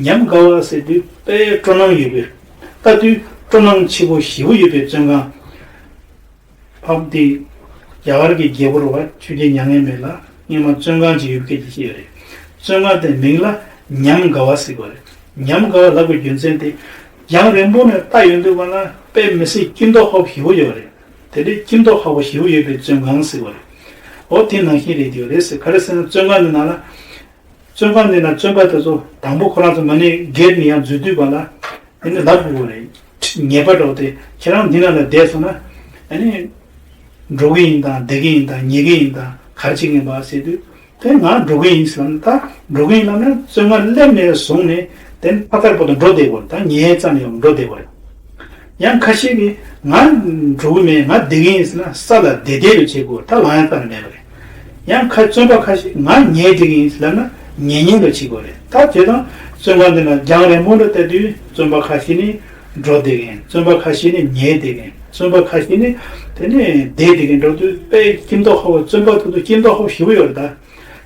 ཉམས་དགའ་བ་ཟེར་དུས་དཔེ་སྤྲོ་སྣང་ཡོད་པའི་ལྟ་དུས་སྤྲོ་སྣང་ཆེ་པོ་ཞེ་པོ་ཡོད་པའི་བཙོན་ཁང་། ཕམ་དེ་རྒྱ་གར་གྱི་རྒྱལ་པོ་རུ་བ་ཆོས་རྒྱལ་མྱ་ངན་མེད་ལ་སྔོན་མ་བཙོན་ཁང་ཅིག་ཡོད་སྐད་ཀྱི་ཤེས་ཡོད་རེད། བཙོན་ཁང་དེ་མིང་ལ་ཉམས་དགའ་བ་ཟེར་བ་རེད། ཉམས་དགའ་བ་ལབ་པའི་རྒྱུ་མཚན་དེ་རྒྱང་རིང་པོ་ནས་ལྟ་ཡོང་དུས་ག་ལ་དཔེ་མི་སྲིད་སྐྱིད་མདོག་ཧོབ་ཞེ་པོ་ཡོད་རེད། དེ་འདྲའི་སྐྱིད་མདོག་ཧོབ་ཞེ་པོ་ཡོད་པའི་བཙོན་ཁང་ཟེར་བ་རེད། འོ་དེ་ནང་བཞིན་རེད་དེ་རེད་ཟེར། ག་རེ་ཟེར་ན་བཙོན་ཁང་དེ་ནང་ལ། བཙོན་ཁང་འདི་ན་བཙོན་པ་དེ་ཚོ་དང་པོ་ཁོ་རང་ཚོ་མ་ཎི་སྒེར་ནས་ཡང་འཛུལ་དུས་པ་ལ་དེ་ནི་ལབ་དགོས་རེད། ཉེས་པ་འགྲོ་སྟེ་ཁྱེད་རང་འདི་ན་ལ་བསྡད་སོང་ན་ཨ་ནི་འགྲོ་གི་ཡིན་དང་བསྡད་ཀྱི་ཡིན་དང་ཉལ་གི་ཡིན་དང་ག་རེ་བྱེད་ཀྱི་ཡིན་པ་ཟེར་དུས་དེ་ང་འགྲོ་གི་ཡིན་ཟེར་ན་ད་འགྲོ་གི་ཡིན་ལབ་ན་བཙོན་ཁང་སླེབས་ནས་བཟུང་ནས་དེ་ཕ་མཐར་བར་དུ་འགྲོ་བསྡད་དགོས་རེད། ད་ཉལ་ཙམ་ཡང་འགྲོ་བསྡད་དགོས་རེད། ཡང་ཁ་ཤས་ཀྱིས་ང་འགྲོ་གི་མེད་ང་བསྡད་ཀྱི་ཡིན་ཟེར་ན་ས་ལ་བསྡད་བསྡད་རུ་བྱེད་དགོས། ད་ལངས་ཡ་རྩ་ནས་མེད་པ་རེད། ཡང་ཁ་བཙོན་པ་ཁ་ཤས་ང་ཉལ་བསྡད་ཀྱི་ཡིན་ཟེར་ལབ་ན་ཉལ་ཉལ་རུ་བྱེད་དགོས་རེད། ད་བྱས་ཙང་བཙོན་ཁང་འདི་ན་རྒྱང་རིང་པོ་འདྲ་བལྟ་དུས་བཙོན་པ་ཁ་ཤས་ནི་འགྲོ་བསྡད་ཀྱི་ཡིན། བཙོན་པ་ཁ་ཤས་ནི་ཉལ་བསྡད་ཀྱི་ཡིན། བཙོན་པ་ཁ་ཤས་ནི་དེ་ནས་བསྡད་བསྡད་ཀྱི་འགྲོ་དུས་དཔེ་སྐྱིད་མདོག་ཧོ་བཙོན་པ་ཐུག་དུས་སྐྱིད་མདོག་ཧོ་ཞེ་པོ་ཡོད་རེད་ད།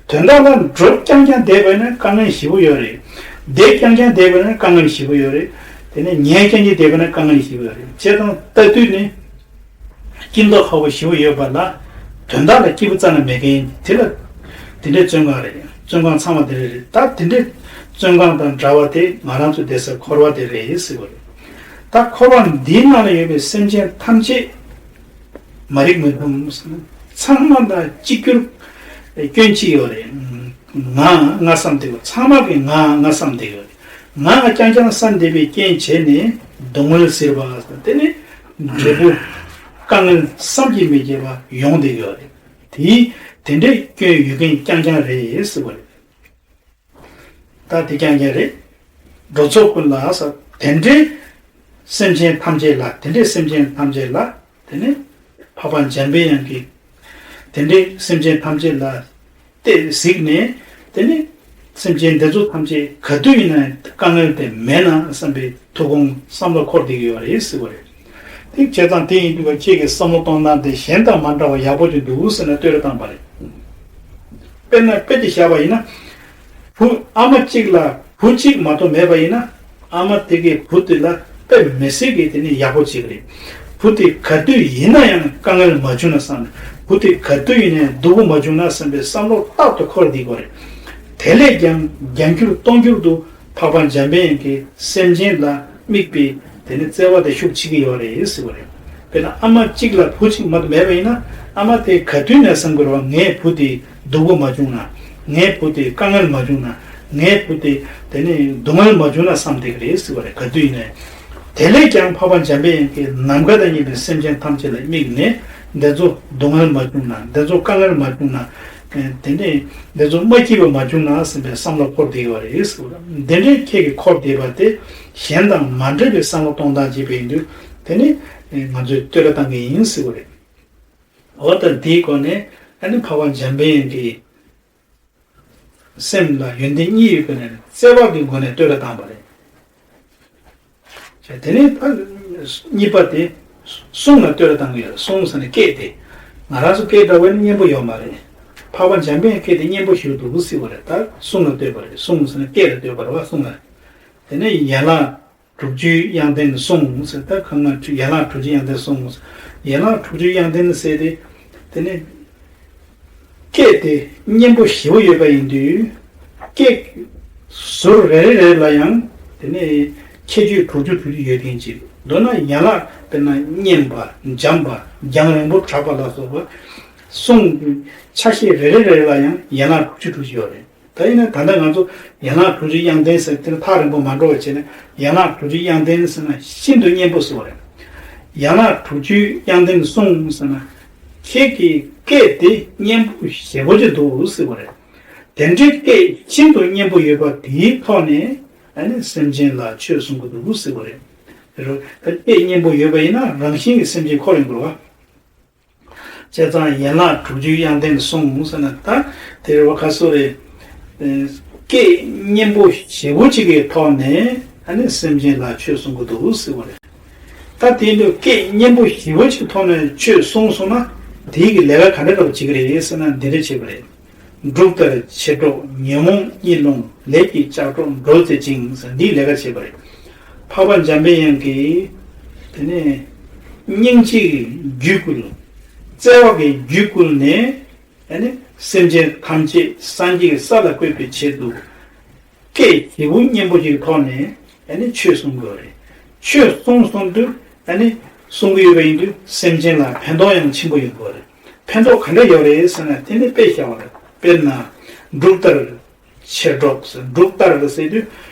དོན་དག་ལ་འགྲོ་རྐྱང་རྐྱང་བསྡད་པ་ཡིན་ན་དཀའ་ངལ་ཞེ་པོ་ཡོད་རེད། བསྡད་རྐྱང་རྐྱང་བསྡད་པ་ཡིན་ན་དཀའ་ངལ་ཞེ་པོ་ཡོད་རེད། དེ་ནས་ཉལ་རྐྱང་རྐྱང་བསྡད་པ་ཡིན་ན་དཀའ་ངལ་ཞེ་པོ་ཡོད་རེད། བྱས་ཙང་ལྟ་དུས་ནི་སྐྱིད་མདོག་ཁ་པོ་ཞེ་པོ་ཡོད་པ་ལ་དོན་དག་ལ་སྐྱིད་པོ་རྩ་ནས་མེད་མཁན་དེ་ལ་དེ་འདྲའི་བཙོན་ཁང་རེད། བཙོན་ཁང་ཚང་མ་དེ་འདྲ་རེད། ད་དེ་འདྲའི་བཙོན་ཁང་དང་འདྲ་བ་དེ་ང་རང་ཚོ་བསྡད་ས་འཁོར་བ་དེ་རེད་ཟེར་བ་རེད། ད་འཁོར་བ་འདིའི་ནང་ལ་ཡོད་པའི་སེམས་ཅན་ཐམས་ཅད་མ་རིག་མི་ཁོམ་ཚང་མ་དང་གཅིག་གྱུར་སྐྱོན་གཅིག་ཡོད་རེད། ང་ང་བསམ་བསྡད་ཡོད། ཚང་མ་གི་ང་ང་བསམ་བསྡད་ཡོད་རེད། ང་ང་རྐྱང་རྐྱང་བསམ་བསྡད་པའི་རྐྱེན་བྱས་ནས་སྡུག་བསྔལ་ཟེར་བ་དེ་ནི་འབྲས་བུ་དཀའ་ངལ་བསམ་གྱིས་མི་ཁྱབ་པ་ཡོང་བསྡད་ཡོད་རེད། དེ་དེ་འདྲའི་སྐྱོན་ཡོད་མཁན་རྐྱང་རྐྱང་རེད་ཟེར་བ་རེད། ད་དེ་རྐྱང་རྐྱང་རེད། འགྲོ་ཚོགས་ཀུན་ལ་ས་དེ་འདྲའི་སེམས་ཅན་ཐམས་ཅད་ལ་དེ་འདྲའི་སེམས་ཅན་ཐམས་ཅད་ལ་དེ་ནི་འཕགས་པ་འཇམ་པའི་དབྱངས་ཀྱིས་དེ་འདྲའི་སེམས་ཅན་ཐམས་ཅད་ལ་གཏད་གཟིགས་ནས་དེ་ནི་སེམས་ཅན་འདི་ཚོ་ཐམས་ཅད་ག་དུས་ཡིན་ན་དཀའ་ངལ་དེ་མེད་ན་བསམ་པའི་ཐུགས་དགོངས་བསམ་བློ་འཁོར་བསྡད་ཀྱི་ཡོད་རེད་ཟེར་བ་རེད། དེ་བྱས་ཙང་དེ་ཡིན་དུས་ཀ་ཁྱེད་ཀྱི་བསམ་བློ་གཏོང་སྟངས་དེ་གཞན་དང་མ་འདྲ་བ་ཡག་པོ་ཅིག་འདུག་ཟེར་ནས་བསྟོད་ར་བཏང་པ་རེད། དཔེར་ན་དཔེ་དེ་བཞག་པ་ཡིན་ན། བུ་ཨ་མ་གཅིག་ལ་བུ་གཅིག་མ་གཏོགས་མེད་པ་ཡིན་ན། ཨ་མ་དེ་གའི་བུ་དེ་ལ་དཔེ་མི་སྲིད་ཀྱི་དེ་ནི་ཡག་པོ་གཅིག་རེད། བུ་དེ་ག་དུས་ཡིན་ན་ཡང་དཀའ་ངལ་མ་བྱུང་ན་བསམ་ནས་བུ་དེ་ག་དུས་ཡིན་ནའི་སྡུག་པོ་མ་བྱུང་ན་བསམ་པའི་བསམ་བློ་རྟག་ཏུ་འཁོར་བསྡད་དགོས་རེད། དེ་ལས་ཀྱང་རྒྱང་འགྱུར་སྟོང་འགྱུར་དུ་འཕགས་པ་འཇམ་པའི་དབྱངས་ཀྱིས་སེམས་ཅན་ལ་དམིགས་པའི་དེ་ནི་བརྩེ་བ་དེ་ཤུགས་ཆེ་གི་ཡོད་རེད་ཟེར་བ་རེད། དཔེར་ན་ཨ་མ་གཅིག་ལ་བུ་གཅིག་མ་གཏོགས་མེད་པ་ཡིན་ན་ཨ་མ་དེ་ག་དུས་ནས་བསམ་དགོས་རེད་བ། ངའི་བུ་དེ་སྡུག་པོ་མ་བྱུང་ན། ངའི་བུ་དེ་དཀའ་ངལ་མ་བྱུང་ན། ངའི་བུ་དེ་དེ་ནི་སྡུག་བསྔལ་མ་བྱུང་ན་བསམ་བསྡད་ཀྱི་རེད་ཟེར་བ་རེད། ག་དུས་ཡིན་ནའི། དེ་ལས་ཀྱང་འཕགས་པ་འཇམ་པའི་དབྱངས་ཀྱིས་ནམ་མཁའ་དང་མཉམ་པའི་སེམས་ཅན་ཐམས་ཅད་ལ་དམིགས་ནས་འདི་ཚོ་སྡུག་བསྔལ་མ་བྱུང་ན། འདི་ཚོ་དཀའ་ངལ་མ་བྱུང་ན། དེ་ནས་འདི་ཚོ་མ་སྐྱིད་པ་མ་བྱུང་ན་བསམ་པའི་བསམ་བློ་འཁོར་བསྡད་ཡོད་རེད་ཟེར་བ་རེད། འདི་འདྲའི་ཁྱེད་ཀྱིས་འཁོར་བསྡད་པ་དེ་གཞན་དང་མ་འདྲ་བའི་བསམ་བློ་གཏོང་སྟངས་བྱས་པ་ཡིན་དུས་དེ་ནི་ང་ཚོས་བསྟོད་ར་བཏང་གི་ཡིན་ཟེར་བ་རེད། འོ་ད་འདིའི་སྒོ་ནས་ཨ་ནི་འཕགས་པ་འཇམ་པའི་དབྱངས་ཀྱིས་སེམས་ལ་ཡོན་ཏན་གཉིས་ཡོད་པའི་ནང་ནས་བརྩེ་བ་གི་སྒོ་ནས་བསྟོད་ར་བཏང་པ་རེད། བྱས་དེ་ནས་ད་གཉིས་པ་དེ་གསུང་ལ་བསྟོད་ར་བཏང་གི་ཡོད། གསུང་ཟེར་ནས་སྐད་དེ་ང་རང་ཚོ་སྐད་འདྲ་བོ་ནི་སྙན་པོ་ཡོད་མ་རེད། འཕགས་པ་འཇམ་པའི་སྐད་དེ་སྙན་པོ་ཞིག་འདུག་ཟེར་བ་རེད། ད་གསུང་ལ་བསྟོད་པ་རེད། གསུང་ཟེར་ནས་སྐད་ལ་བསྟོད་པ་རེད་བ། གསུང་ལ། དེ་ནས་ཡན་ལག་དྲུག་ཅུའི་དབྱངས་ལྡན་གསུང་ཟེར། ད་གང་ལ་ཡན་ལག་དྲུག་ཅུའི་དབྱངས་ལྡན་གསུང་། ཡན་ལག་དྲུག་ཅུའི་དབྱངས་ལྡན་ཟེར་དེ་དེ་ནས་སྐད་དེ་སྙན་པོ་ཞེ་པོ་ཡོད་པ་ཡིན་དུས་སྐད་ཟུར་རེ་རེ་རེ་ལ་ཡང་དེ་ནས་ཁྱད་ཆོས་དྲུག་ཅུ་དྲུག་ཅུ་ཡོད་མཁན་ཅིག་མདོར་ན་ཡན་ལག་དཔེར་ན་སྙན་པ་འཇམ་པ་རྒྱང་རིང་པོ་གྲགས་པ་ལ་སོགས་པ་གསུང་ཆ་ཤས་རེ་རེ་རེ་ལ་ཡང་ཡན་ལག་དྲུག་ཅུ་དྲུག་ཅུ་ཡོད་རེད། ད་ཡིན་ན་ད་ལྟ་ང་ཚོ་ཡན་ལག་དྲུག་ཅུའི་དབྱངས་ལྡན་ཟེར་དེ་ལ་ཐག་རིང་པོ་མ་འགྲོ་བ་བྱས་ན་ཡན་ལག་དྲུག་ཅུའི་དབྱངས་ལྡན་ཟེར་ན་ཤིན་ཏུ་སྙན་པོ་ཟེར་བ་རེད། ཡན་ལག་དྲུག་ཅུའི་དབྱངས་ལྡན་གསུང་ཟེར་ན་ཁྱེད་ཀྱི་སྐད་དེ་སྙན་པོ་ཞེ་པོ་ཅིག་འདུག་ཟེར་བ་རེད། དེ་འདྲའི་སྐད་ཤིན་ཏུ་སྙན་པོ་ཡོད་པ་དེའི་ཐོག་ནས་ཨ་ནི་སེམས་ཅན་ལ་ཆོས་གསུང་གི་འདུག་ཟེར་བ་རེད། དེ་རུ་ད་སྐད་སྙན་པོ་ཡོད་པ་ཡིན་ན་རང་བཞིན་གྱི་སེམས་ཅན་འཁོར་ཡོང་དགོས་པ། བྱས་ཙང་ཡན་ལག་དྲུག་ཅུའི་དབྱངས་ལྡན་གསུང་ཟེར་ན་ད་དེ་རེད་བ། ཁ་སོ་རེད། སྐད་སྙན་པོ་ཞེ་པོ་ཅིག་གི་ཐོག་ནས་ཨ་ནི་སེམས་ཅན་ལ་ཆོས་གསུང་གི་འདུག་ཟེར་བ་རེད། ད་དེ་འདྲ་སྐད་སྙན་པོ་ཞེ་པོ་ཅིག་ཐོག་ནས་ཆོས་གསུངས་སོང་ན། དེའི་གི་ལས་ཀ་ག་འདྲ་འདྲ་བོ་བྱེད་ཀྱི་རེད་ཟེར་ན། འདི་འདྲ་བྱེད་པ་རེད། འབྲུག་ལྟར་མཆེད་གྲོགས་ཉོན་མོངས་གཉིད་སློང་ལས་ཀྱི་ལྕགས་སྒྲོག་འགྲོལ་མཛད་ཅིང་ཟེར། འདིའི་ལས་ཀ་བྱེད་པ་རེད། འཕགས་པ་འཇམ་པའི་དབྱངས་ཀྱིས་དེ་ནས་སྙིང་རྗེའི་རྒྱུད་བསྐུལ། བརྩེ་བ་གི་རྒྱུད་བསྐུལ་ནས། ཨ་ནི་སེམས་ཅན་ཐམས་ཅད་སངས་རྒྱས་ཀྱི་ས་ལ་བཀོད་པའི་ཆེད་དུ། སྐད་ཞེ་པོ་སྙན་པོ་ཞིག་ཐོག་ནས་ཨ་ནི་ཆོས་གསུང་དགོས་རེད། ཆོས་གསུང་གསུང་དུས་ཨ་ནི་གསུང་གི་ཡོད་པ་ཡིན་དུས། སེམས་ཅན་ལ་ཕན་ཐོགས་ཡང་ཆེན་པོ་ཡོང་གི་རེད། ཕན་ཐོགས་ག་འདྲ་ཡོད་རེད་ཟེར་ན། དེ་ནི་དཔེ་བཞག་པ་རེད། དཔེར་ན་འབྲུག་ལྟར་མཆེད་གྲོགས་ཟེར། འབྲུག་ལྟར་ཟེར་དུས།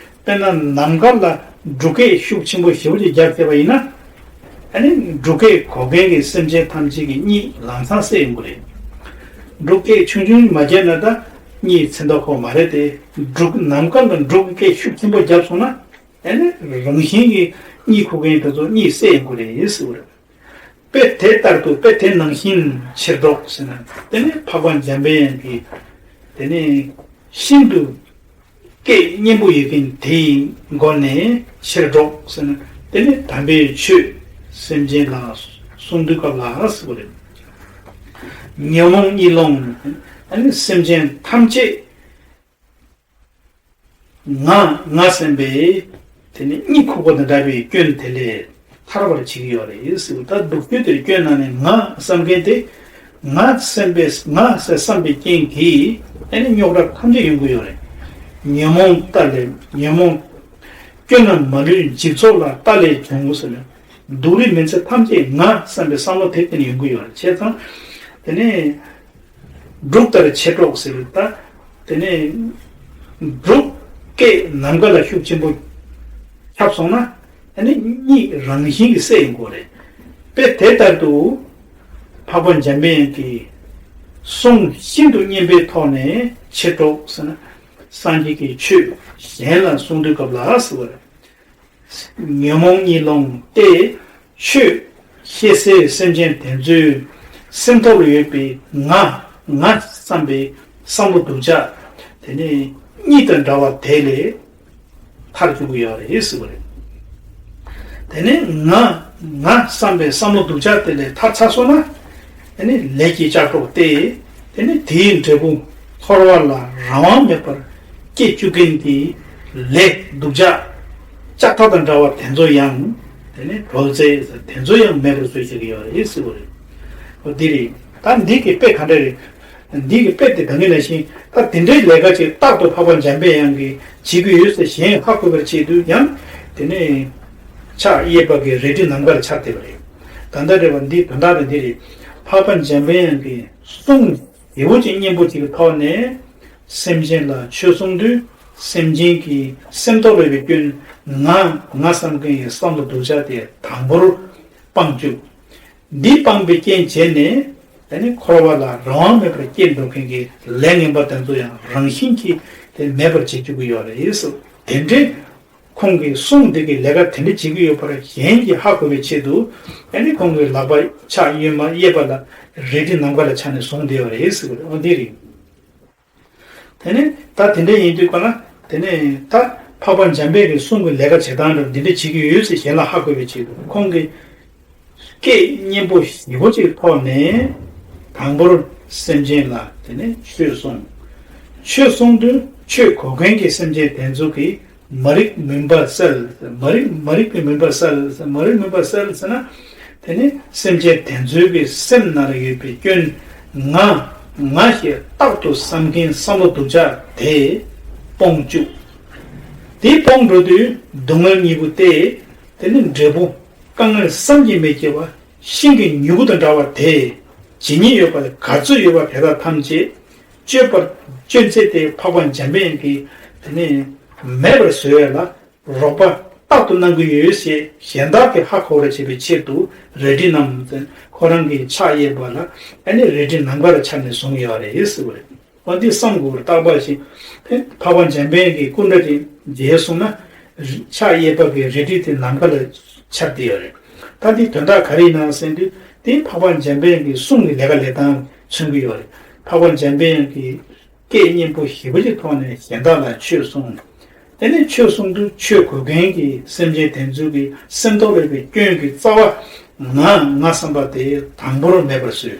དཔེར་ན་ནམ་མཁའ་ལ་འབྲུག་སྐད་ཤུགས་ཆེན་པོ་ཞེ་པོ་ཅིག་བརྒྱབ་བསྡད་པ་ཡིན་ན། ཨ་ནི་འབྲུག་སྐད་གོ་མཁན་གྱི་སེམས་ཅན་ཐམས་ཅད་ཀྱི་གཉིད་ལམ་སང་སད་ཡོང་གི་རེད། འབྲུག་སྐད་ཆུང་ཆུང་མ་བརྒྱབ་ན་ད་གཉིད་ཚད་མདོག་ཁོ་མ་རེད་དེ། འབྲུག་ནམ་མཁའ་ལ་འབྲུག་གི་སྐད་ཤུགས་ཆེན་པོ་བརྒྱབ་སོང་ན། ཨ་ནི་རང་བཞིན་གྱིས་གཉིད་ཁུག་མཁན་དེ་ཚོ་གཉིད་སད་ཡོང་གི་རེད་ཟེར་བ་རེད། དཔེ་དེ་ལྟར་དུ། དཔེ་དེ་ནང་བཞིན་མཆེད་གྲོགས་ཟེར་ན། དེ་ནི་འཕགས་པ་འཇམ་པའི་དབྱངས་ཀྱིས་དེ་ནི་ཤིན་ཏུ་སྐད་སྙན་པོ་ཡོད་མཁན་དེའི་སྒོ་ནས་མཆེད་གྲོགས་ཟེར་ན། དེ་ནི་དམ་པའི་ཆོས་སེམས་ཅན་ལ་གསུང་དུས་སྐབས་ལ་ཟེར་བ་རེད། ཉོན་མོངས་གཉིད་སློང་། ཨ་ནི་སེམས་ཅན་ཐམས་ཅད་ང་ང་བསམ་པའི་དེ་ནི་གཉིད་ཁུག་པ་དང་འདྲ་བའི་སྐྱོན་དེ་ལས་ཐར་བར་བྱེད་ཀྱི་ཡོད་རེད་ཟེར། ད་སྡུག་ཤོས་དེར་སྐྱོན་ནང་ནས་ང་བསམ་མཁན་དེ། ང་བསམ་པའི་ང་ཟེར་བསམ་པའི་རྐྱེན་གྱིས་ཨ་ནི་རྙོག་དྲ་ཐམས་ཅད་ཡོང་གི་ཡོད་རེད། ཉོན་མོངས་ལྟ་ལས། ཉོན་མོངས་སྐྱོན་རྣམས་མ་ལུས་འཇིག་ཚོགས་ལ་ལྟ་ལས་བྱུང་ཟེར་ནས། སྡུག་རུས་མིན་ཚད་ཐམས་ཅད་ང་བསམ་པའི་བསམ་བློ་དེ་དེ་ནས་ཡོང་གི་ཡོད་རེད། བྱས་ཙང་དེ་ནས་འབྲུག་ལྟར་མཆེད་གྲོགས་ཟེར་བ་ད། དེ་ནས་འབྲུག་སྐད་ནམ་མཁའ་ལ་ཤུགས་ཆེན་པོ་ཁྱབ་སོང་ན། ཨ་ནི་གཉིད་རང་བཞིན་གྱིས་སད་ཡོང་གི་རེད། དཔེ་དེ་ལྟར་དུ་འཕགས་པ་འཇམ་པའི་དབྱངས་ཀྱིས་གསུང་ཤིན་ཏུ་སྙན་པའི་ཐོག་ནས་མཆེད་གྲོགས་ཟེར་ན། སངས་རྒྱས་ཀྱི་ཆོས་གཞན་ལ་གསུང་དུས་སྐབས་ལ་ཟེར་བ་རེད། ཉོན་མོངས་གཉིད་སློང་སྟེ། ཆོས་བཤད་སའི་སེམས་ཅན་དེ་ཚོའི་སེམས་ཐོག་ལ་ཡོད་པའི་ང་ང་བསམ་པའི་བསམ་བློ་སྡུག་ཅག་དེ་ནི་གཉིད་དང་འདྲ་བ་དེ་ལས་ཐར་བཅུག་གི་ཡོད་རེད་ཟེར་བ་རེད། དེ་ནས་ང་ང་བསམ་པའི་བསམ་བློ་སྡུག་ཅག་དེ་ལས་ཐར་ཚར་སོང་ན། དེ་ནས་ལས་ཀྱི་ལྕགས་སྒྲོག་སྟེ། དེ་ནས་དེའི་འབྲས་བུ་འཁོར་བ་ལ་རང་དབང་མེད་པར་སྐྱེ་བཅུག་མཁན་གྱི་ལས་སྡུག་ཅག་ལྕགས་ཐག་དང་འདྲ་བ་དེ་ཚོ་ཡང་དེ་ནས་གྲོལ་མཛད། དེ་ཚོ་ཡང་མེད་པར་བཟོ་བྱེད་ཀྱི་ཡོད་རེད་ཟེར་བ་རེད། འོ་འདི་རེད། ད་འདི་གི་དཔེ་ག་འདྲ་རེད། འདི་གི་དཔེ་དེ་ད་གིན་ནང་བཞིན། ད་དེ་འདྲའི་ལས་ཀ་ཅིག་རྟག་ཏུ་འཕགས་པ་འཇམ་པའི་དབྱངས་ཀྱིས་བྱེད་ཀྱི་ཡོད་ཟེར་གཞན་ཧ་གོ་བར་བྱེད་དུས་ཀྱང་། དེ་ནས་ཕྱག་གཡས་པ་གི་རལ་གྲི་ནམ་མཁའ་ལ་འཕྱར་བསྡད་པ་རེད། ད་ལྟ་རེད་པ། འདི་དོན་དག་དེ་འདི་རེད། འཕགས་པ་འཇམ་པའི་དབྱངས་ཀྱིས་གསུང་ཞེ་པོ་ཅིག་སྙན་པོ་ཅིག་གི་ཐོག་ནས་སེམས་ཅན་ལ་ཆོས་གསུང་དུས། སེམས་ཅན་གྱི་སེམས་ཐོག་ལ་ཡོད་པའི་སྐྱོན་ང་ང་བསམ་མཁན་གྱི་བསམ་བློ་སྡུག་ཅག་དེ་དང་པོར་སྤང་བཅུག་འདི་སྤངས་པའི་རྐྱེན་བྱས་ནས། དེ་ནི་འཁོར་བ་ལ་རང་དབང་མེད་པར་སྐྱེ་འགྲོ་མཁན་གྱི་ལས་ངན་པ་དེ་ཚོ་ཡང་རང་བཞིན་གྱིས་དེ་མེད་པར་བྱེད་བཅུག་གི་ཡོད་རེད་ཟེར། དེ་འདྲའི་ཁོང་གིས་གསུང་འདི་གི་ལས་ཀ་དེ་འདྲ་བྱེད་ཀྱི་ཡོད་པར་གཞན་གྱིས་ཧ་གོ་བའི་ཆེད་དུ། དེ་ནི་ཁོང་གི་ལག་པ་ཕྱག་གཡོན་མ་གཡས་པ་ལ་རལ་གྲི་ནམ་མཁའ་ལ་འཕྱར་ནས་བཟུང་བསྡད་ཡོད་རེད་ཟེར་གི་རེད། འོ་འདི་རེད། དེ་ནས་ད་དེ་འདྲ་ཡིན་དུས་ག་ལ། དེ་ནས་ད་འཕགས་པ་འཇམ་དཔལ་གྱི་གསུང་གི་ལས་ཀ་བྱེད་སྟངས་འདྲ་འདི་འདྲ་བྱེད་ཀྱི་ཡོད་ཟེར་གཞན་ལ་ཧ་གོ་བའི་ཆེད་དུ། ཁོང་གིས་སྐད་སྙན་པོ་ཞེ་པོ་ཅིག་ཐོག་ནས་དང་པོར་སེམས་ཅན་ལ་དེ་ནས་ཆོས་གསུངས། ཆོས་གསུངས་དུས་ཆོས་གོ་མཁན་གྱི་སེམས་ཅན་དེ་ཚོ་གིས་མ་རིག་མུན་པ་བསལ། མ་རིག་མ་རིག་པའི་མུན་པ་བསལ། མ་རིག་མུན་པ་བསལ་ཟེར་ན། དེ་ནི་སེམས་ཅན་དེ་ཚོའི་གི་སེམས་ནང་ལ་ཡོད་པའི་སྐྱོན་ང་ང་ཞེས་རྟག་ཏུ་བསམ་མཁན་བསམ་བློ་སྡུག་ཅག་དེ་སྤོང་བཅུག་དེ་སྤོང་འགྲོ་དུས་སྡུག་བསྔལ་གཉིས་པོ་སྟེ། དེ་ནི་འབྲས་བུ་དཀའ་ངལ་བསམ་གྱིས་མི་ཁྱབ་པ་ཤིང་གི་མྱུ་གུ་དང་འདྲ་བ་དེ། ཇི་སྙེད་ཡོད་པ་ལ་ག་ཚོད་ཡོད་པ་དེ་དག་ཐམས་ཅད་གཅོད་པར་གཅོད་མཛད་དེ་འཕགས་པ་འཇམ་དཔལ་གྱིས་དེ་ནི་མེད་པར་བཟོ་བས་ལ། རོགས་པ་རྟག་ཏུ་གནང་གི་ཡོད་ཞེས་གཞན་དག་གིས་ཧ་གོ་བར་བྱེད་པའི་ཆེད་དུ་རལ་གྲི་བསྣམས། ཁོ་རང་གི་ཕྱག་གཡས་པ་ལ་ཨ་ནི་རལ་གྲི་ནམ་མཁའ་ལ་འཕྱར་ནས་བཟུང་ཡོད་རེད་ཟེར་བ་རེད། འོ་འདི་བསམ་དགོས་པར་རྟག་པར་ཞིག་འཕགས་པ་འཇམ་དཔལ་གྱི་སྐུ་འདྲ་དེ་མཇལ་སོང་ན། ཕྱག་གཡས་པ་གི་རལ་གྲི་དེ་ནམ་མཁའ་ལ་འཕྱར་བསྡད་ཡོད་རེད། ད་འདི་དོན་དག་ག་རེ་ཡིན་ན་ཟེར་དུས། དེ་འཕགས་པ་འཇམ་དཔལ་གྱི་གསུང་གི་ལས་ཀ་ལས་སྟངས་མཚོན་གྱི་ཡོད་རེད། འཕགས་པ་འཇམ་དཔལ་གྱི་སྐད་སྙན་པོ་ཞེ་པོ་ཅིག་ཐོག་ནས་གཞན་དག་ལ་ཆོས་གསུངས། དེ་ནས་ཆོས་གསུང་དུས་ཆོས་གོ་མཁན་གྱི་སེམས་ཅན་དེ་ཚོ་གི་སེམས་ཐོག་ལ་ཡོད་པའི་སྐྱོན་གྱི་རྩ་བ་ང་ང་བསམ་པ་དེ་དང་པོར་མེད་པར་བཟོས།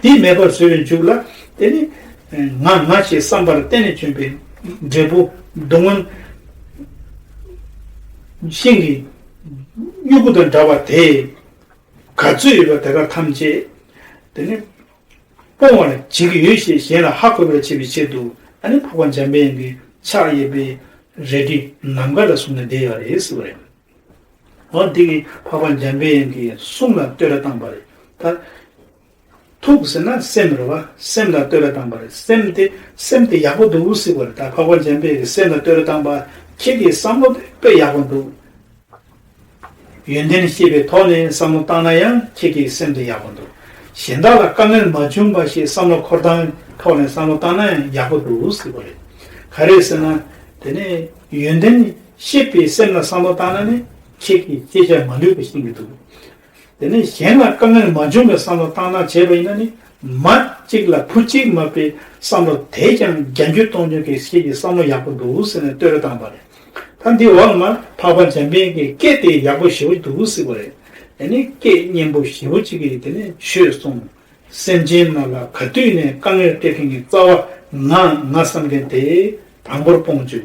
དེ་མེད་པར་བཟོས་པའི་མཇུག་ལ་དེ་ནི་ང་ང་ཞེས་བསམ་པར་བརྟེན་ནས་བྱུང་བའི་འབྲས་བུ་སྡུག་བསྔལ་ཤིང་གི་མྱུ་གུ་དང་འདྲ་བ་དེ་ག་ཚོད་ཡོད་པ་དེ་དག་ཐམས་ཅད་དེ་ནི་སྤོང་བར་བྱེད་ཀྱི་ཡོད་ཞེས་གཞན་ལ་ཧ་གོ་བར་བྱེད་པའི་ཆེད་དུ། ཨ་ནི་འཕགས་པ་འཇམ་དཔལ་གྱི་ཕྱག་གཡས་པའི་རལ་གྲི་ནམ་མཁའ་ལ་བཟུང་ནས་བསྡད་ཡོད་རེད་ཟེར་བ་རེད། འོ་འདི་གིས་འཕགས་པ་འཇམ་དཔལ་གྱི་གསུང་ལ་བསྟོད་ར་བཏང་པ་རེད། ད་ཐུགས་ཟེར་ན་སེམས་རེད་བ། སེམས་ལ་བསྟོད་ར་བཏང་པ་རེད། སེམས་དེ་སེམས་དེ་ཡག་པོ་འདུག་ཟེར་བ་རེད། ད་འཕགས་པ་འཇམ་དཔལ་གྱི་སེམས་ལ་བསྟོད་ར་བཏང་པ། ཁྱེད་ཀྱི་བསམ་བློ་དེ་དཔེ་ཡག་པོ་འདུག། ཡོན་ཏན་ཤེས་པའི་ཐོག་ནས་བསམ་བློ་བཏང་ན་ཡང་ཁྱེད་ཀྱི་སེམས་དེ་ཡག་པོ་འདུག། གཞན་དག་ལ་དཀའ་ངལ་མ་བྱུང་བ་ཞིག་བསམ་བློ་འཁོར་སྟངས་ཐོག་ནས་བསམ་བློ་བཏང་ན་ཡང་ཡག་པོ་འདུག་ཟེར་བ་རེད། ག་རེ་ཟེར་ན། དེ་ནས་ཡོན་ཏན་ཤེས་པའི་སེམས་ལ་བསམ་བློ་བཏང་ན་ནི་ཁྱེད་ཀྱི་ཤེས་བྱ་མ་ལུས་པ་ཤེས་ཀྱི་འདུག། དེ་ནས་གཞན་ལ་དཀའ་ངལ་མ་བྱུང་བའི་བསམ་བློ་བཏང་ན་བྱས་པ་ཡིན་ན་ནི་མ་གཅིག་ལ་བུ་གཅིག་མ་པའི་བསམ་བློ་དེས་ཀྱང་བརྒྱ་འགྱུར་གཏོང་ཉོག་གི་ཤེས་ཀྱི་བསམ་བློ་ཡག་པོ་འདུག་ཟེར་ནས་བསྟོད་ར་བཏང་པ་རེད། ད་འདི་འོག་ལ་མ་འཕགས་པ་འཇམ་དཔལ་གྱི་སྐད་དེ་ཡག་པོ་ཞེ་པོ་འདུག་ཟེར་བ་རེད། དེ་ནི་སྐད་སྙན་པོ་ཞེ་པོ་གཅིག་གིས་དེ་ནས་ཆོས་གསུངས། སེམས་ཅན་རྣམས་ལ་ག་དུས་ནས་དཀའ་ངལ་སྤྲད་མཁན་གྱི་རྩ་བ་ང་ང་བསམ་མཁན་དེ་དང་པོར་སྤོང་བཅུག།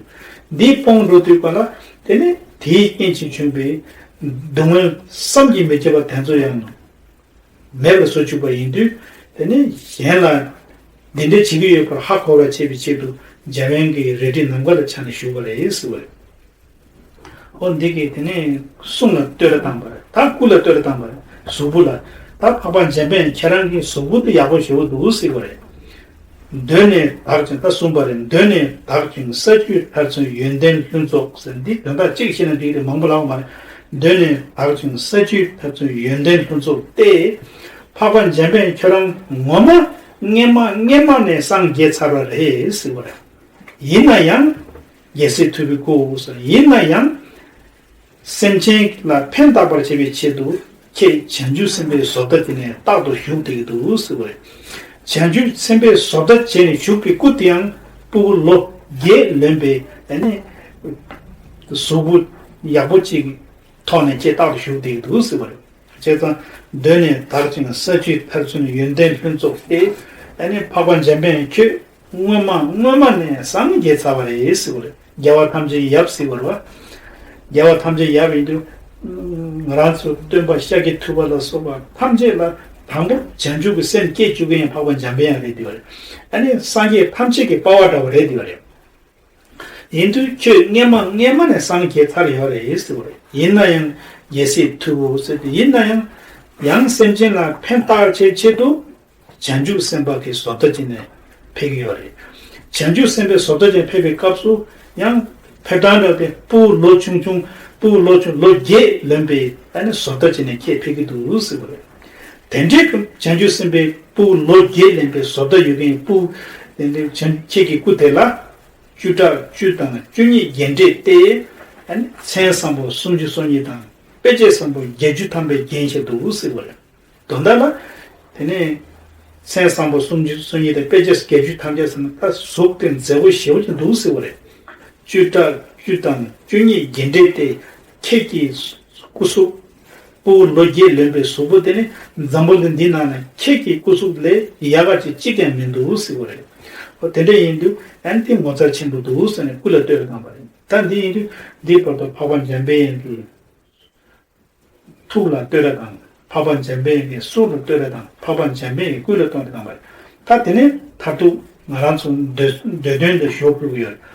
འདི་སྤོང་འགྲོ་དུས་ག་ལ་དེ་ནི་དེའི་རྐྱེན་གྱིས་བྱུང་བའི་སྡུག་བསྔལ་བསམ་གྱིས་མི་ཁྱབ་པ་དེ་ཚོ་ཡང་མེད་པར་བཟོ་བཅུག་པ་ཡིན་དུས། དེ་ནི་གཞན་ལ་འདི་འདྲ་བྱེད་ཀྱི་ཡོད་པར་ཧ་གོ་བར་བྱེད་པའི་ཆེད་དུ་འཇམ་དབྱངས་ཀྱིས་རལ་གྲི་ནམ་མཁའ་ལ་འཕྱར་ནས་བཞུགས་པ་རེད་ཟེར་བ་རེད། འོ་འདི་གིས་དེ་ནས་གསུང་ལ་བསྟོད་ར་བཏང་པ་རེད། ད་སྐུ་ལ་བསྟོད་ར་བཏང་པ་རེད། གཟུགས་པོ་ལ། ད་འཕགས་པ་འཇམ་དཔལ་ཁྱེད་རང་གི་གཟུགས་པོ་དེ་ཡག་པོ་ཞེ་པོ་འདུག་ཟེར་བ་རེད། གདོད་ནས་དག་ཅིང་། ད་གསུངས་པ་རེད། གདོད་ནས་དག་ཅིང་ས་བཅུའི་མཐར་མཚོན་ཡོན་ཏན་ལྷུན་རྫོགས་ཟེར། འདི་དོན་དག་གཅིག་བཤད་ན་འགྲིག་རེད། མང་པོ་ལབ་མ་རེད། གདོད་ནས་དག་ཅིང་ས་བཅུའི་མཐར་མཚོན་ཡོན་ཏན་ལྷུན་རྫོགས་ཏེ། འཕགས་པ་འཇམ་དཔལ་ཁྱོད་རང་ངོ་མ་སྔན་མ་སྔན་མ་ནས་སངས་རྒྱས་ཚར་བ་རེད་ཟེར་བ་རེད། ཡིན་ན་ཡང་རྒྱལ་སྲས་ཐུབ་པའི་སྐུ་ཟེར། ཡིན་ན་ཡང་སེམས་ཅན་ལ་ཕན་བཏགས་པར་བྱེད་པའི་ཆེད་དུ་ཁྱེད་བྱང་ཆུབ་སེམས་དཔའི་བཟོ་ལྟ་དེ་ནས་རྟག་ཏུ་བཞུགས་བསྡད་ཀྱི་འདུག་ཟེར་བ་རེད། བྱང་ཆུབ་སེམས་དཔའི་བཟོ་ལྟ་བྱས་ནས་བཞུགས་པའི་སྐུ་དེ་ཡང་ཕྲུ་གུ་ལོ་བརྒྱད་ལོན་པའི་ཨ་ནི་གཟུགས་པོ་ཡག་པོ་ཅིག་ཐོག་ནས་ཁྱེད་རྟག་ཏུ་བཞུགས་བསྡད་ཀྱི་འདུག་ཟེར་བ་རེད། བྱས་ཙང་གདོད་ནས་དག་ཅིང་ས་བཅུའི་མཐར་མཚོན་ཡོན་ཏན་ལྷུན་རྫོགས་ཏེ། ཨ་ནི་འཕགས་པ་འཇམ་དཔལ་ཁྱོད་སྔོན་མ་སྔོན་མ་ནས་སངས་རྒྱས་ཚར་བ་རེད་ཟེར་བ་རེད། རྒྱལ་བ་ཐམས་ཅད་ཡབ་ཟེར་བ་རེད་བ། རྒྱལ་བ་ཐམས་ཅད་ཡབ་ཡིན་དུས། ང་རང་ཚོ་སྟོན་པ་ཤཱཀྱ་ཐུབ་པ་ལ་སོགས་པ་ཐམས་ཅད་ལ་དང་པོ་བྱང་ཆུབ་ཀྱི་སེམས་བསྐྱེད་བཅུག་མཁན་འཕགས་པ་འཇམ་དཔལ་དབྱངས་རེད་བསྡད་པ་རེད། ཨ་ནི་སངས་རྒྱས་ཐམས་ཅད་ཀྱི་དཔའ་བ་འདྲ་བ་རེད་བསྡད་པ་རེད། ཡིན་དུས་ཁྱོད་སྔན་མ་སྔན་མ་ནས་སངས་རྒྱས་ཚར་ཡོད་རེད་ཟེར་བ་རེད། ཡིན་ན་ཡང་རྒྱལ་སྲས་ཐུབ་པོ་ཟེར་ཏེ། ཡིན་ན་ཡང་ཡང་སེམས་ཅན་ལ་ཕན་བཏགས་བྱེད་ཆེད་དུ་བྱང་ཆུབ་སེམས་དཔའ་གི་བཟོ་ལྟ་ཅིག་ནས་ཕེབས་ཀྱི་ཡོད་རེད། བྱང་ཆུབ་སེམས་དཔའི་བཟོ་ལྟ་ཅིག་ནས་ཕེབས་པའི་སྐབས་སུ་ཡང་ཕེབས་སྟངས་འདྲ་སྟེ་ཕྲུ་གུ་ལོ་ཆུང་ཆུང་། ཕྲུ་གུ་ལོ་ཆུང་ལོ་བརྒྱད་ལོན་པའི་ཨ་ནི་བཟོ་ལྟ་ཅིག་ནས་ཁྱེད་ཕེབས་ཀྱི་འདུག་ཟེར་བ་རེད། དེ་འདྲའི་བྱང་ཆུབ་སེམས་དཔའི་ཕྲུ་གུ་ལོ་བརྒྱད་ལོན་པའི་བཟོ་ལྟ་ཡོད་མཁན་ཕྲུ་གུ་དེ་འདྲའི་བྱང་ཁྱེད་ཀྱི་སྐུ་དེ་ལ། བཅུ་ཕྲག་བཅུ་དང་བཅུ་གཉིས་རྒྱན་སྤྲས་ཏེ། ཨ་ནི་མཚན་བཟང་པོ་སུམ་ཅུ་སོ་གཉིས་དང་དཔེ་བྱད་བཟང་པོ་བརྒྱད་ཅུ་ཐམ་པས་བརྒྱན་བཞག་འདུག་ཟེར་བ་རེད། དོན་དག་ལ། དེ་ནས་མཚན་བཟང་པོ་སུམ་ཅུ་སོ་གཉིས་དང་དཔེ་བྱད་བརྒྱད་ཅུ་ཐམ་པ་ཟེར་ན་ད་གཟུགས་དེ་མཛེས་པོ་ཞེ་པོ་ཅིག་འདུག་ཟེར་བ་རེད། བཅུ་ཕྲག་བཅུ་དང་བཅུ་གཉིས་རྒྱན་སྤྲས་ཏེ། ཁྱེད་ཀྱི་སྐུ་གཟུགས། ཕྲུ་གུ་ལོ་བརྒྱད་ལོན་པའི་གཟུགས་པོ་དེ་ནི་འཛམ་བུ་གླིང་འདི་ནང་ན་ཁྱེད་ཀྱི་སྐུ་གཟུགས་ལས་ཡག་ག་ཅིག་གཅིག་ཀྱང་མི་འདུག་ཟེར་བ་རེད། འོ་དེ་འདྲ་ཡིན་དུས་ཨ་ནི་དེ་ངོ་མཚར་ཆེན་པོ་འདུག་ཟེར་ནས་སྐུ་ལ་བསྟོད་ར་བཏང་པ་རེད། ད་འདི་ཡིན་དུས་འདིའི་བར་དུ་འཕགས་པ་འཇམ་དཔལ་དབྱངས་ཀྱི་ཐུགས་ལ་བསྟོད་ར་དང་། འཕགས་པ་འཇམ་དཔལ་དབྱངས་ཀྱི་གསུང་ལ་བསྟོད་ར་དང་། འཕགས་པ་འཇམ་དཔལ་དབྱངས་ཀྱི་སྐུ་ལ་བསྟོད་ར་བཏང་པ་རེད། ད་དེ་ནས་མཐར་ཐུག་ང་རང་ཚོ་འདོད་འདོད་དོན་དུ་ཞུ་དགོས་ཀྱི་ཡོད་རེད།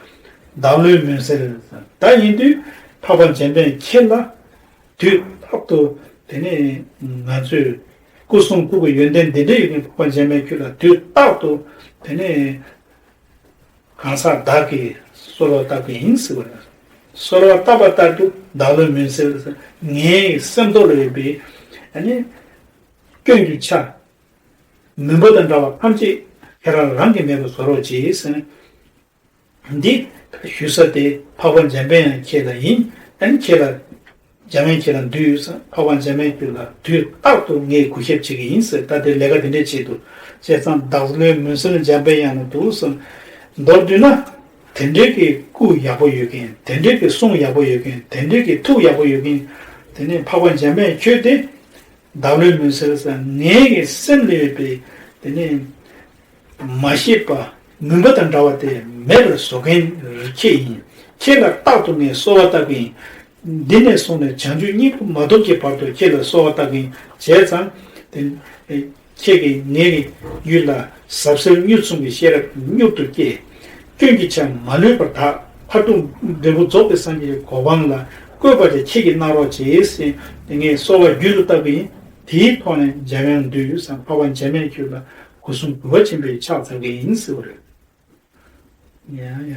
བདག་བློའི་མུན་སེལ། ད་ཡིན་དུས་འཕགས་པ་འཇམ་དཔལ་དབྱངས་ཁྱེད་ལ། དུས་རྟག་ཏུ་དེ་ནས་ང་ཚོས་སྐུ་གསུང་ཐུགས་ཀྱི་ཡོན་ཏན་འདི་འདྲ་ཡོད་མཁན་འཕགས་པ་འཇམ་དཔལ་ཁྱོད་ལ་དུས་རྟག་ཏུ་དེ་ནས་གང་ཟག་བདག་གིས་གསོལ་བ་བཏབ་ཀྱི་ཡིན་ཟེར་བ་རེད། གསོལ་བ་བཏབ་པ་ལྟར་དུ་བདག་བློའི་མུན་སེལ་ཟེར། ངའི་སེམས་ཐོག་ལ་ཡོད་པའི་ཨ་ནི་སྐྱོན་གྱི་ཆ། མུན་པ་དང་འདྲ་བ་ཐམས་ཅད་ཁྱེད་རང་རང་གིས་མེད་པར་བཟོ་རོགས་གྱིས་ཟེར། འདི་ཞུ་ས་དེ་འཕགས་པ་འཇམ་དཔལ་དབྱངས་ཁྱེད་ལ་ཡིན། ཨ་ནི་ཁྱེད་ལ་འཇམ་དབྱངས་ཁྱེད་ལ་འདུད་ཟེར། འཕགས་པ་འཇམ་དབྱངས་ཁྱེད་ལ་དུས་རྟག་ཏུ་ངས་གུས་ཞབས་བྱེད་ཀྱི་ཡིན་ཟེར། ད་དེ་ལས་ཀ་དེ་འདྲས་བྱེད་དུ། བྱས་ཙང་བདག་བློའི་མུན་སེལ་འཇམ་དཔལ་དབྱངས་ལ་འདུད་ཟེར། མདོར་བསྡུས་ན། དེ་འདྲའི་གི་སྐུ་ཡག་པོ་ཡོད་མཁན། དེ་འདྲའི་གི་གསུང་ཡག་པོ་ཡོད་མཁན། དེ་འདྲའི་གི་ཐུགས་ཡག་པོ་ཡོད་མཁན། དེ་ནས་འཕགས་པ་འཇམ་དཔལ་ཁྱོད་དེ་བདག་བློའི་མུན་སེལ་ཟེར། ངའི་གི་སེམས་ལ་ཡོད་པའི་དེ་ནས་མ་ཤེས་པ་མུན་པ་དང་འདྲ་བ་དེ་མེད་པར་བཟོ་མཁན་ཁྱེད་ཡིན། ཁྱེད་ལ་རྟག་ཏུ་ངས་གསོལ་བ་བཏབ་ཀྱི་ཡིན། འདི་ནས་བཟུང་ནས་བྱང་ཆུབ་སྙིང་པོ་མ་ཐོབ་ཀྱི་བར་དུ་ཁྱེད་ལ་གསོལ་བ་བཏབ་ཀྱི་ཡིན། བྱས་ཙང་དེ། ཁྱེད་ཀྱིས་ངའི་ཡུལ་ལ་ཟབ་གསལ་གཉུག་མཚུངས་ཀྱི་ཤེས་རབ་མྱུར་དུ་སྐྱེ། སྐྱོན་གྱི་ཆ་མ་ལུས་པར་དག། མཐར་ཐུག་འབྲས་བུ་རྫོགས་པའི་སངས་རྒྱས་ཀྱི་གོ་འཕང་ལ་བཀོད་པ་དེ་ཁྱེད་ཀྱིས་གནང་རོགས་གྱིས་ཟེར་ངས་གསོལ་བ་རྒྱུན་དུ་བཏབ་པ་ཡིན། དེའི་ཐོག་ནས་འཇམ་དབྱངས་འདུས་སམ་འཕགས་པ་འཇམ་དཔལ་ཁྱོད་ལ་སྒོ་གསུམ་གུས་པ་ཆེན་པོས་ཕྱག་འཚལ་གྱི་ཡིན་ཟེར་བ་རེད། ཡ་ཡ།